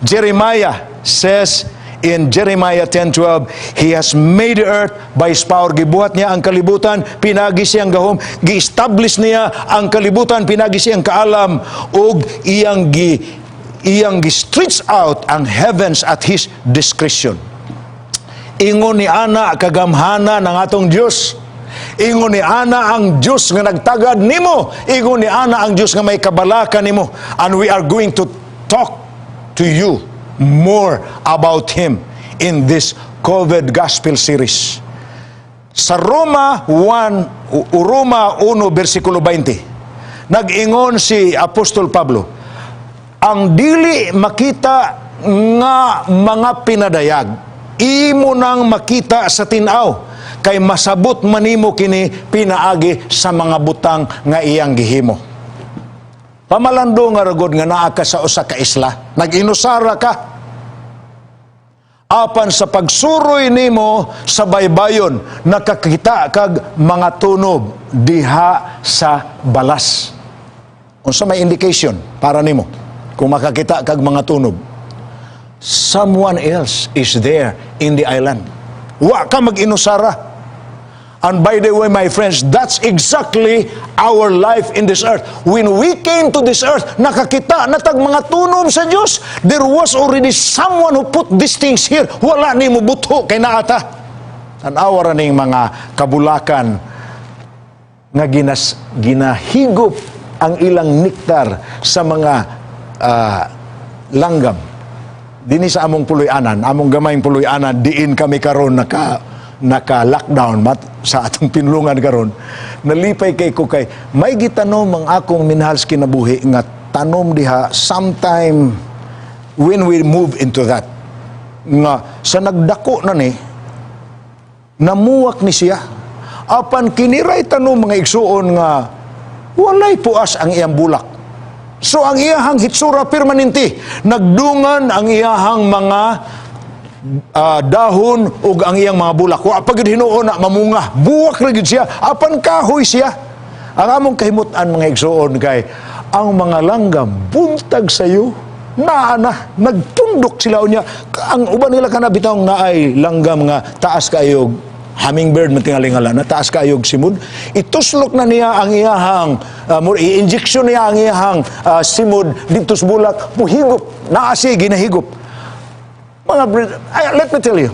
Jeremiah says in Jeremiah 10:12, "He has made the earth by His power." Gibuhat niya ang kalibutan, pinaagi sa iyang gahom, gi-establish niya ang kalibutan, pinaagi sa iyang kaalam, ug iyang gi-stretch out ang heavens at His discretion. Ingon ni ana kagamhana ng atong Dios. Ingon ni ana ang Dios nga nagtagad nimo. Ingon ni ana ang Dios nga may kabalaka nimo. And we are going to talk to you more about Him in this COVID Gospel series. Sa Roma 1, Roma 1 versikulo 20, nag-ingon si Apostol Pablo, ang dili makita nga mga pinadayag, imo nang makita sa tin-aw, kay masabot manimo kini pinaagi sa mga butang nga iyang gihimo. Pamalando nga ragod nga naa ka sa usa ka isla, nag-inusara ka. Apan sa pagsuroy nimo sa baybayon, nakakita kag mga tunob diha sa balas. Unsa may indication para nimo kung makakita kag mga tunob? Someone else is there in the island. Wa ka mag-inusara. And by the way, my friends, that's exactly our life in this earth. When we came to this earth, nakakita na tag mga tunob sa Diyos. There was already someone who put these things here. Wala nimo butho kay naa ta. Tan-awa ra ning mga kabulakan nga ginahigop ang ilang nektar sa mga langgam. Dini sa among puloy-anan, among gamayng puloy-anan, diin kami karon naka lockdown mat sa atong pinulungan karon. Nalipay kay ko kay may gitanom ang akong minahal sa kinabuhi nga tanom diha sometime when we move into that nga sa nagdako na ni, namuwak ni siya. Apan kiniray tanom, mga igsuon, nga walay puas ang iyang bulak. So ang iyahang hitsura permanente, nagdungan ang iyahang mga dahon ug ang iyang mga bulak. Wa pa gyud hinuon na mamunga. Buwak ra gyud siya, apan kahoy siya. Ang among kahimut-an, mga igsuon, kay ang mga langgam buntag sayo naa na nagtundok sila. Unya ang uban nila kana bitaw naay langgam nga taas kaayog hummingbird man tingali na taas kaayog simod, ituslok na niya ang iyahang i-injection niya ang iyahang simod didto sa bulak, muhigop naa siya ginahigop. Mga ay, let me tell you,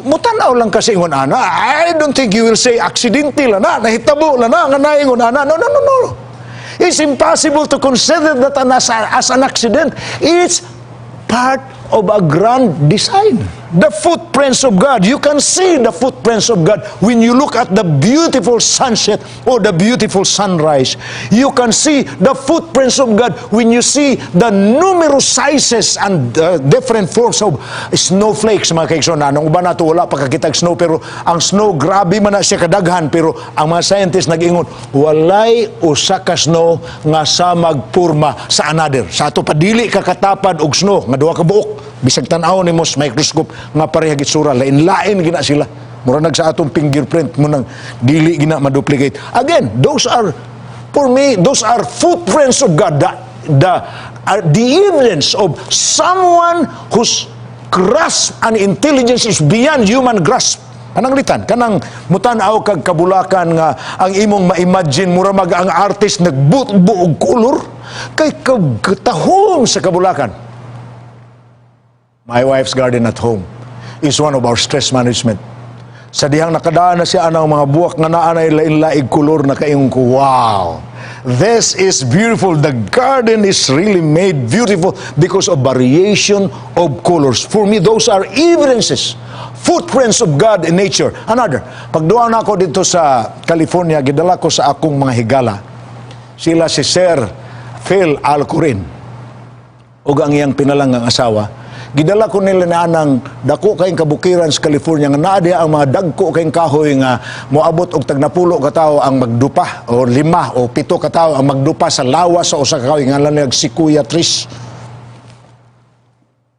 mutanaw lang kasi ingon ana, I don't think you will say aksidente lang na, nahitabo lang na, nga naingon ana. No, no, no, no. It's impossible to consider that as an accident. It's part of a grand design. The footprints of God. You can see the footprints of God when you look at the beautiful sunset or the beautiful sunrise. You can see the footprints of God when you see the numerous sizes and different forms of snowflakes, mga kaigsoon. Anong uban nato wala pa kakitag snow, pero ang snow grabe man na siya kadaghan, pero ang mga scientists nag-ingon walay usa ka snow nga sa magpurma sa another. Sa ato pa dili ka katapad og snow nga duha ka buok, bisag tan-aw nimo sa microscope nga pareha gitsura, lain-lain gina sila. Mura nag sa atong fingerprint mo nang dili gina ma-duplicate. Again, those are for me, those are footprints of God, the evidence of someone whose grasp and intelligence is beyond human grasp. Pananglitan, kanang mutan-aw kag kabulakan nga ang imong ma-imagine mura mag ang artist nagbutbo og kolor kay katahom sa kabulakan. My wife's garden at home is one of our stress management. Sa dihang nakadaan na siya anang mga buwak nga naa nay lain-laig kolor na kaingon ko, "Wow, this is beautiful." The garden is really made beautiful because of variation of colors. For me, those are evidences, footprints of God in nature. Another, pagduwa na ako dito sa California, gidala ko sa akong mga higala. Sila si Sir Phil Alcorin ug ang iyang pinalangang asawa. Gidala ko nila na anang dako kayong kabukiran sa California nga naa diha ang mga dagko kayong kahoy nga moabot og tagnapulo ka tawo ang magdupa o lima o pito ka tawo ang magdupa sa lawas sa usa ka kahoy, ngalan nila sequoia trees.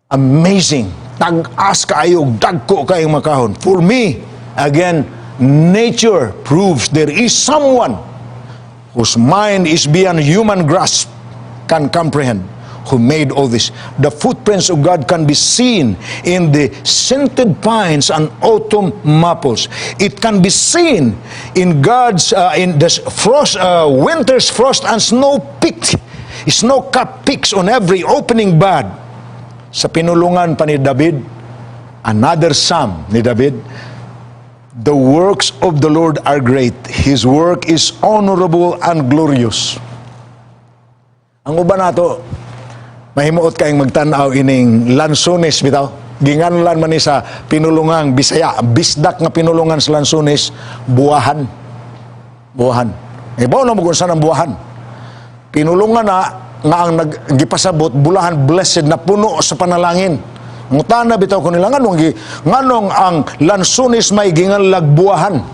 Amazing. Tag-as kaayo, dagko kayong makahon. For me, again, nature proves there is someone whose mind is beyond human grasp can comprehend, who made all this. The footprints of God can be seen in the scented pines and autumn maples. It can be seen in the frost, winter's frost and snow-capped peaks on every opening bud. Sa pinulungan pa ni David, another psalm ni David, "The works of the Lord are great. His work is honorable and glorious." Ang uban nato, mahimuot kayong magtan-aw ining lansones bitaw. Ginganlan man ni sa pinulungang Bisaya, bisdak nga pinulungan sa lansones, buwahan. Buwahan. Ibaw na mo kung saan ang buwahan. Pinulungan na nga ang naggipasabot bulahan, blessed na puno sa panalangin. Ngutana bitaw ko nila nganong ang lansones may ginganlag buwahan.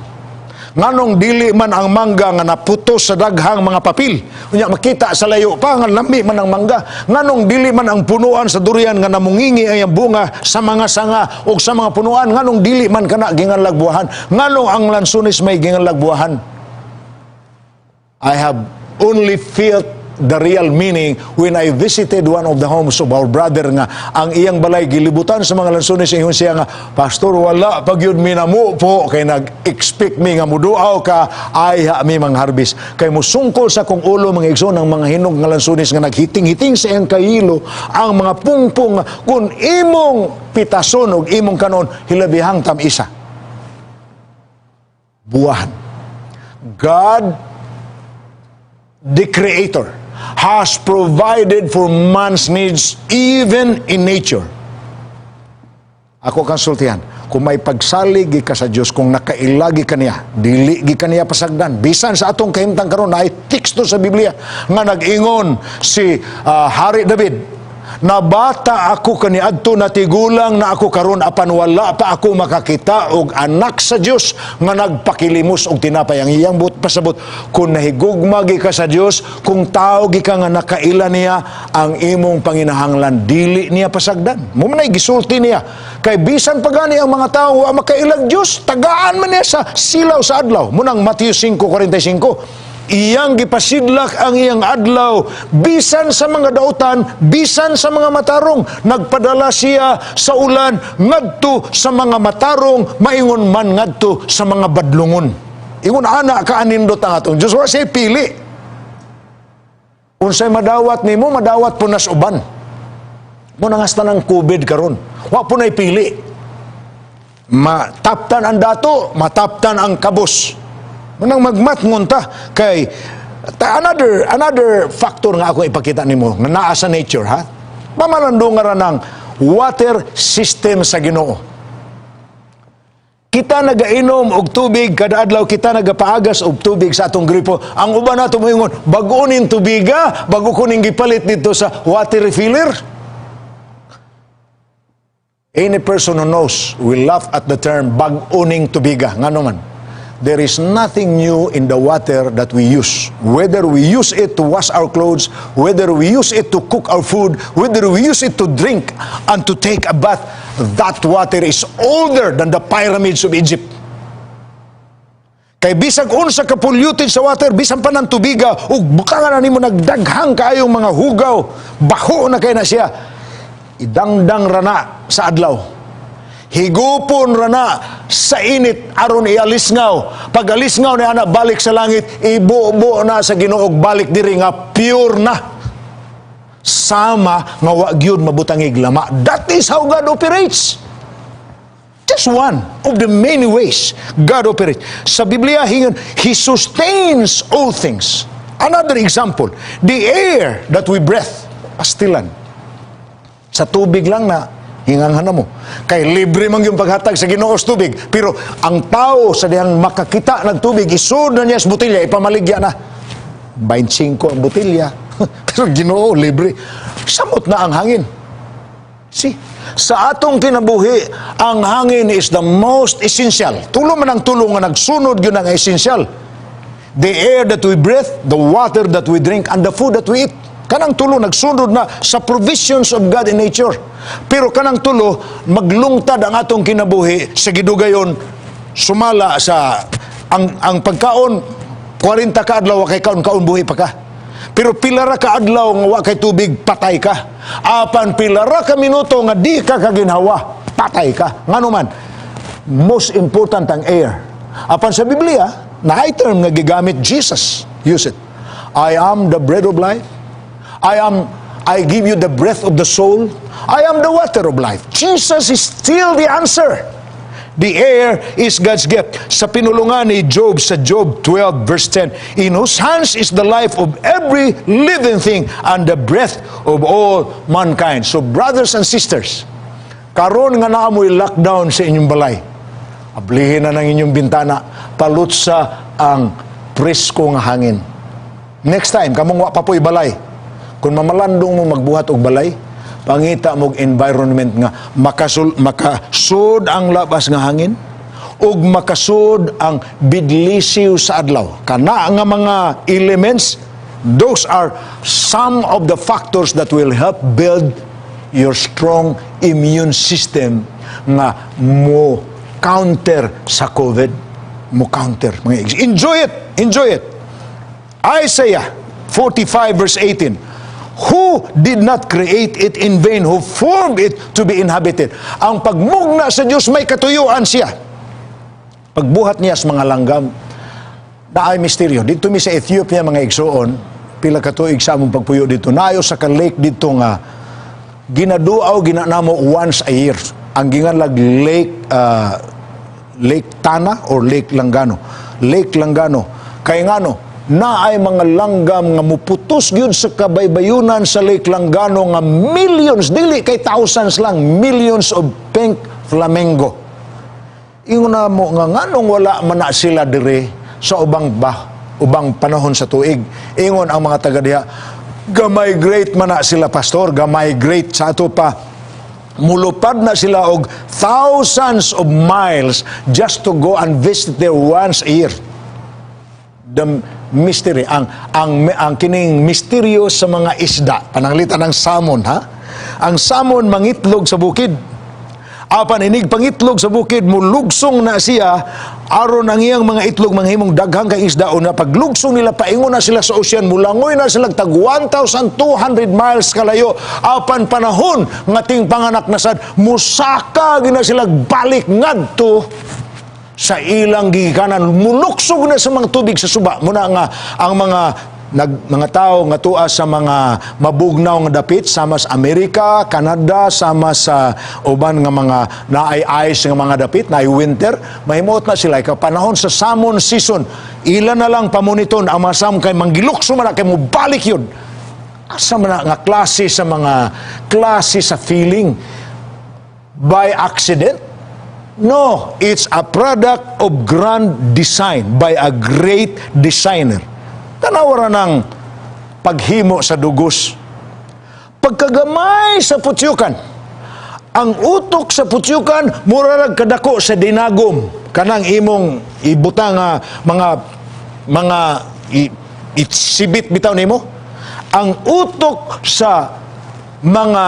Nganong dili man ang mangga nga naputos sa daghang mga papel? Unya makita sa layo pa nga lami man ang mangga. Nganong dili man ang punuan sa durian nga namungingi ang iyang bunga sa mga sanga o sa mga punuan? Nganong dili man kana ginganlag buwahan? Nganong ang lansones may ginganlag buwahan? I have only felt the real meaning when I visited one of the homes of our brother nga ang iyang balay gilibutan sa mga lansones. Ingon siya nga, "Pastor, wala pag yun minamo po kay nag-expect mi nga muduaw ka ay ha mi mangharvest." Kay musungkol sa kong ulo, mga igsoon, ang mga hinog nga lansones nga naghiting-hiting sa iyang kahilo ang mga pungpong nga kung imong pitason og imong kanon, hilabihang tam-isa. Buwahan. God the Creator has provided for man's needs even in nature. Ako kang sultihan, kung may pagsalig ka sa Dios, kung nakailagi ka niya, dili gi ka niya pasagdan. Bisan sa atong kahimtang karon, naay teksto sa Biblia nga nag-ingon si Hari David, "Nabata ako kaniadto, natigulang na ako karon, apan wala pa ako makakita og anak sa Dios nga nagpakilimos og tinapay." Ang iyang buot pasabot, kung nahigugma gi ka sa Dios, kung tao gi ka nga nakaila niya, ang imong panginahanglan dili niya pasagdan. Mao man ay gisulti niya. Kay bisan pa gani ang mga tao wa makailag Dios, tagaan man niya sa silaw sa adlaw. Munang Matthew 5:45, iyang gipasidlak ang iyang adlaw bisan sa mga dautan, bisan sa mga matarong. Nagpadala siya sa ulan ngadto sa mga matarong, maingon man ngadto sa mga badlungon. Ingon ana ka anindot ang atong Diyos, wa siya pili. Unsay madawat nimo, madawat po nas uban mo. Nang hasta ng COVID karon, wa po na'y pili. Mataptan ang dato, mataptan ang kabos. Manang magmatngon ta kay ta another factor nga ako ipakita nimo nga naa sa nature, ha. Pamalandungan ra ng water system sa Ginoo. Kita nagainom og tubig kada adlaw, kita nagapaagas og tubig sa atong gripo. Ang uban nato moingon, "Bag-o ning tubiga, bago ko ning gipalit dito sa water refiller." Any person who knows will laugh at the term "bag-o ning tubiga." Ngano man? There is nothing new in the water that we use. Whether we use it to wash our clothes, whether we use it to cook our food, whether we use it to drink and to take a bath, that water is older than the pyramids of Egypt. Kay bisag unsa ka polluted sa water, bisan pa ng tubiga, ug bukangan na nimo nagdaghang kaayong mga hugaw, baho na kay na siya. Idangdang rana sa adlaw. Higupon rana sa init aron ialisngaw. Pag alisngaw ni ana balik sa langit, ibubo na sa Ginoo balik diri nga pure na. Sama nga wa gyud mabutangig lama. That is how God operates. Just one of the many ways God operates. Sa Biblia, hingon, He sustains all things. Another example, the air that we breathe, pastilan. Sa tubig lang na, hinganghan na mo. Kay libre man yung paghatag sa Ginoo sa tubig. Pero ang tao sa dihang makakita ng tubig, isud na niya sa botelya, ipamaligya na. 25 ang botelya. Pero Ginoo, libre. Samot na ang hangin. See, sa atong kinabuhi, ang hangin is the most essential. Tulo man ang tulo nga nagsunod, yun ang essential. The air that we breathe, the water that we drink, and the food that we eat. Kanang tulo nagsunod na sa provisions of God in nature. Pero kanang tulo, maglungtad ang atong kinabuhi sa gidugayon sumala sa ang pagkaon. 40 ka adlaw wa kay kaon kaon, buhi pa ka. Pero pila ra ka adlaw nga wa kay tubig, patay ka. Apan pila ra ka minuto nga di ka kaginhawa, patay ka. Ngano man, most important ang air. Apan sa Biblia, naay term nga gigamit Jesus. Use it. "I am the bread of life. I give you the breath of the soul. I am the water of life." Jesus is still the answer. The air is God's gift. Sa pinulungan ni Job sa Job 12 verse 10, "In whose hands is the life of every living thing and the breath of all mankind." So brothers and sisters, karon nga naa mo'y lockdown sa inyong balay, ablihin na ng inyong bintana, palutsa ang presko nga hangin. Next time, kamong wa pa po'y balay, kung mamalandong mo magbuhat og balay, pangita mo'g environment nga makasud ang labas nga hangin ug makasud ang bidlisiw sa adlaw. Kana nga mga elements, those are some of the factors that will help build your strong immune system nga mo counter sa COVID. Mo counter. Mga Enjoy it! Enjoy it! Isaiah 45 verse 18. "Who did not create it in vain, who formed it to be inhabited?" Ang pagmugna sa Diyos, may katuyuan siya. Pagbuhat niya sa mga langgam, naay misteryo. Didto mi sa Ethiopia, mga igsuon, pila ka tuig sa among pagpuyo didto. Naay usa ka lake didto nga ginaduaw gina namo once a year. Ang ginganlag Lake Tana or Lake Langano. Lake Langano. Kay ngano, naay mga langgam nga muputos gyud sa kabaybayunan sa Lake Langano nga millions, dili kay thousands lang, millions of pink flamingo. Ingon na mo nga nganong wala man na sila dire sa ubang panahon sa tuig? Ingon ang mga taga diha, "Ga-migrate man na sila, pastor, ga-migrate sa ato pa." Mulupad na sila og thousands of miles just to go and visit there once a year. The mystery, ang kining misteryo sa mga isda, pananglitan ng salmon, ha, ang salmon mangitlog sa bukid. Apan inig pangitlog sa bukid, mulugsong na siya aron ang iyang mga itlog manghimong daghang kay isda. O na paglugsong nila, paingon na sila sa ocean, mulangoy na sila tag 1,200 miles kalayo. Apan panahon nga ting panganak na sad, musaka gina sila balik ngadto sa ilang gigikanan, muluksog na sa mga tubig sa suba. Muna nga ang mga tao nga tua sa mga mabugnaw nga dapit sama sa Amerika, Canada, sama sa uban nga mga naay ice nga mga dapit, naay winter, mahimuot na sila kay panahon sa salmon season, ila na lang pamuniton ang mga salmon kay manggilukso man na kay mobalik yun. Asa man na nga klase sa mga klase sa feeling? By accident? No, it's a product of grand design by a great designer. Tanawa ra ng paghimo sa dugos. Pagkagamay sa putyukan, ang utok sa putyukan mura rag kadako sa dinagom kanang imong ibutang nga mga isibit bitaw nimo. Ang utok sa mga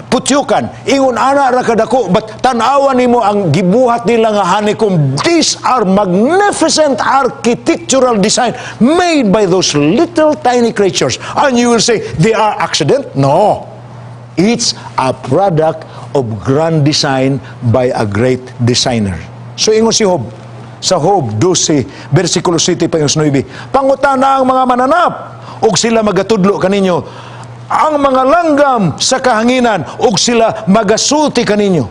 putyukan ingon ana ra kadako, but tan-awan nimo ang gibuhat nila nga honeycomb. These are magnificent architectural design made by those little tiny creatures, and you will say they are accident? No. It's a product of grand design by a great designer. So ingon si Job sa Job 12 versikulo 7 pa yung 9, "Pangutana ang mga mananap ug sila magatudlo kaninyo, ang mga langgam sa kahanginan ug sila magasulti kaninyo.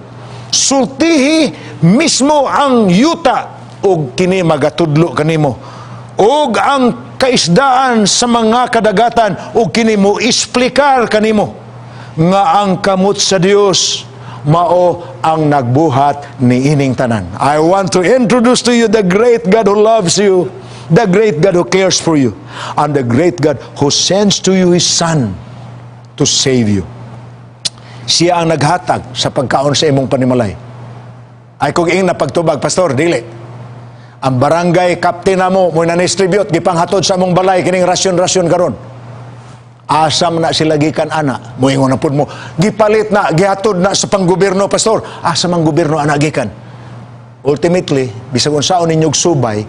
Sultihi mismo ang yuta ug kini magatudlo kanimo, ug ang kaisdaan sa mga kadagatan ug kini mo isplikar kanimo nga ang kamot sa Dios mao ang nagbuhat ni ining tanan." I want to introduce to you the great God who loves you, the great God who cares for you, and the great God who sends to you His Son to save you. Siya ang naghatag sa pagkaon sa imong panimalay. Ay kung ing napagtubag, "Pastor, dili. Ang barangay captain namo mo na distribute, gipanghatod sa among balay kining rasyon-rasyon karon." Asa man na sila gikan ana? Moingon na pud mo, "Gipalit na, gihatod na sa panggobyerno, Pastor." Asa man gobyerno ana gikan? Ultimately, bisag unsaon ninyong subay,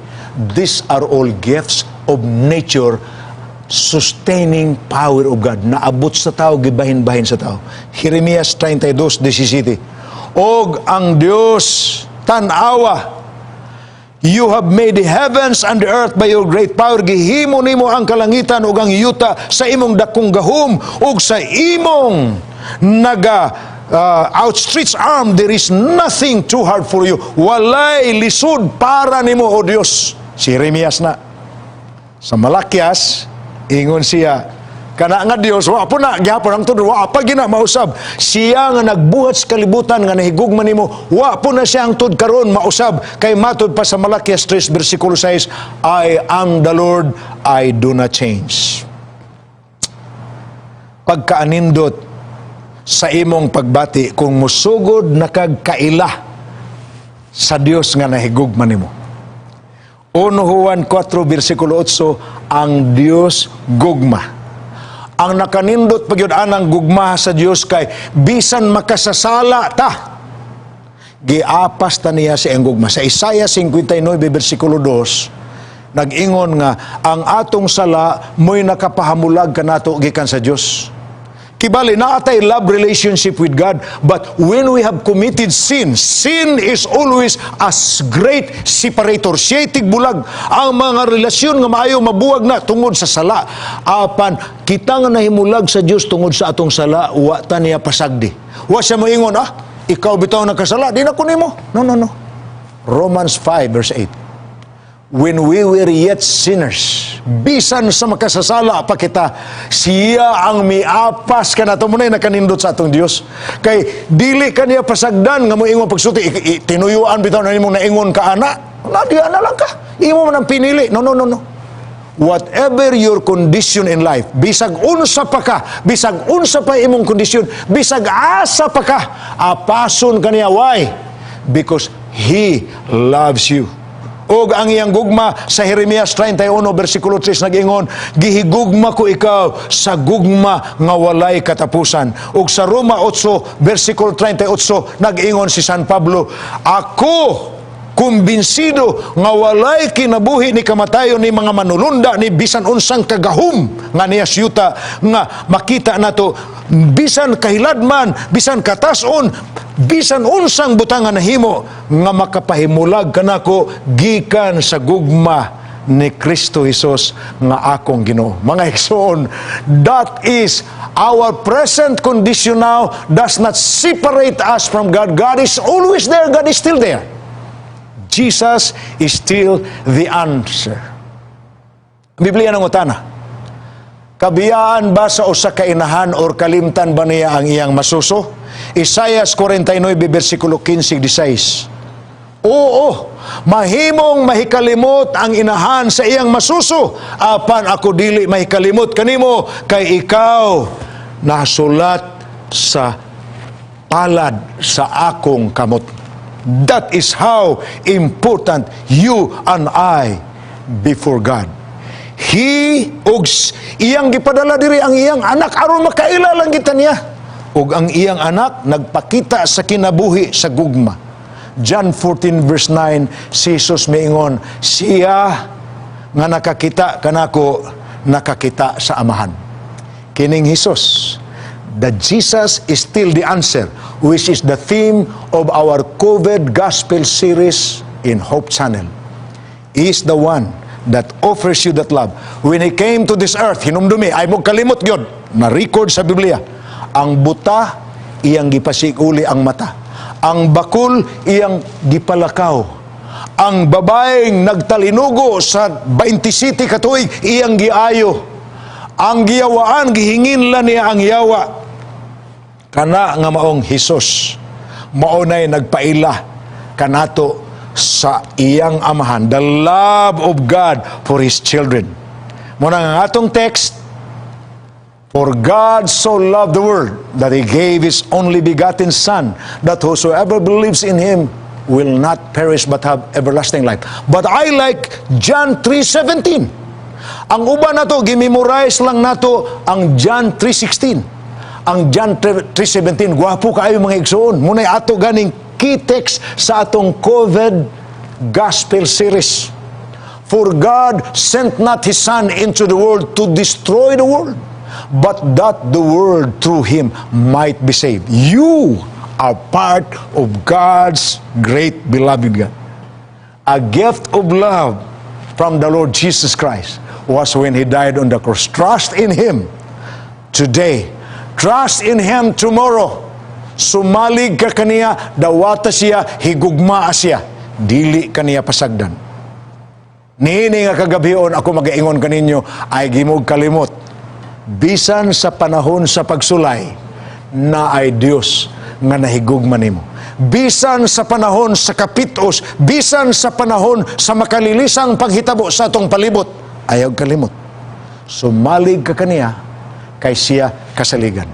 these are all gifts of nature, sustaining power of God. Naabot sa tao, gibahin-bahin sa tao. Jeremias 32:17. Og ang Dios, tan-awa, you have made the heavens and the earth by your great power. Gihimo nimo ang kalangitan ug ang yuta sa imong dakong gahom ug sa imong naga outstretched arm. There is nothing too hard for you. Walay lisod para nimo, O Dios. Si Jeremias na. Sa Malakias, ingon siya, kana nga Dios, wa po na, gihapon ang tudlo, wa pa gina mausab. Siya nga nagbuhat sa kalibutan nga nahigugma nimo, wa po na siya hangtod karon mausab. Kay matud pa sa Malakias 3 versikulo 6, "I am the Lord, I do not change." Pagkaanindot sa imong pagbati kung musugod na kag kaila sa Dios nga nahigugma nimo. 1 Juan 4 versikulo 8, ang Dios gugma. Ang nakanindot pagyud anang gugma sa Dios kay bisan makasasala ta, giapas ta niya sa iyang gugma. Sa Isaiah 59 versikulo 2, nag-ingon nga ang atong sala mo'y nakapahamulag kanato gikan sa Dios. Kibali, naatay love relationship with God, but when we have committed sin, sin is always a great separator. Siya'y tigbulag. Ang mga relasyon nga maayo mabuwag na tungod sa sala. Apan, kita nga nahimulag sa Dios tungod sa atong sala, wa ta niya pasagdi. Wa siya moingon, "Ah, ikaw bitaw nakasala, di na ko nimo." No, no, no. Romans 5 verse 8, when we were yet sinners, bisan sa makasasala pa kita, siya ang miapas kanato. Mao na'y nakanindot sa atong Dios. Kay dili ka niya pasagdan nga moingon pagsulti, "Tinuyuan bitaw na nimong naingon ka ana. Na na lang ka. Imo man ang pinili." No, no, no, no. Whatever your condition in life, bisag unsa pa ka, bisag unsa pa imong kondisyon, bisag asa pa ka, apason ka niya. Why? Because He loves you. Og ang iyang gugma sa Jeremias 31 versikulo 3 nag-ingon, "Gihigugma ko ikaw sa gugma nga walay katapusan." Og sa Roma 8 versikulo 38 nag-ingon si San Pablo, "Ako kumbinsido nga walay kinabuhi ni kamatayon ni mga manulunda ni bisan unsang kagahom nga niya siyuta nga makita nato, bisan kahiladman, bisan katason, bisan unsang butang nga nahimo nga makapahimulag kanako gikan sa gugma ni Kristo Jesus nga akong Ginoo." Mga igsoon, that is our present condition now does not separate us from God. God is always there. God is still there. Jesus is still the answer. Ang Biblia nangutana, kabiyaan ba sa usa ka inahan or kalimtan ba niya ang iyang masuso? Isaiah 49 versikulo 15 16. Oo, mahimong mahikalimot ang inahan sa iyang masuso, apan ako dili mahikalimot kanimo kay ikaw nasulat sa palad sa akong kamot. That is how important you and I before God. He og iyang gipadala diri ang iyang anak aron makaila lang kita niya. Ug ang iyang anak nagpakita sa kinabuhi sa gugma. John 14 verse 9, si Jesus miingon, "Siya nga nakakita kanako nakakita sa Amahan." Kining Jesus, that Jesus is still the answer, which is the theme of our COVID Gospel series in Hope Channel, is the one that offers you that love. When He came to this earth, hinumdumi, ayaw mo kalimot yun, na-record sa Biblia, ang buta, iyang gipasikuli ang mata. Ang bakul, iyang gipalakaw. Ang babaeng nagtalinugo sa 27 katuig, iyang giayo. Ang giyawaan, gihingin lang niya ang yawa. Kana nga maong Hesus, maunay nagpaila kanato sa iyang Amahan, the love of God for His children. Muna nga atong text, For God so loved the world that He gave His only begotten Son, that whosoever believes in Him will not perish but have everlasting life. But I like John 3:17. Ang uban nato, gimemorize lang nato ang John 3:16. Ang John 3:17, gwapo kaayo, mga igsoon. Mao nay ato ganing key text sa atong COVID Gospel series. For God sent not His Son into the world to destroy the world, but that the world through Him might be saved. You are part of God's great beloved God. A gift of love from the Lord Jesus Christ was when He died on the cross. Trust in Him today. Trust in Him tomorrow. Sumalig ka kaniya, dawata siya, higugmaa siya. Dili kaniya pasagdan. Niini nga kagabhion, ako magaingon kaninyo, ayaw mog kalimot. Bisan sa panahon sa pagsulay, naay Dios nga nahigugma nimo. Bisan sa panahon sa kapitos, bisan sa panahon sa makalilisang paghitabo sa atong palibot, ayaw kalimot. Sumalig ka kaniya, kay siya kasaligan.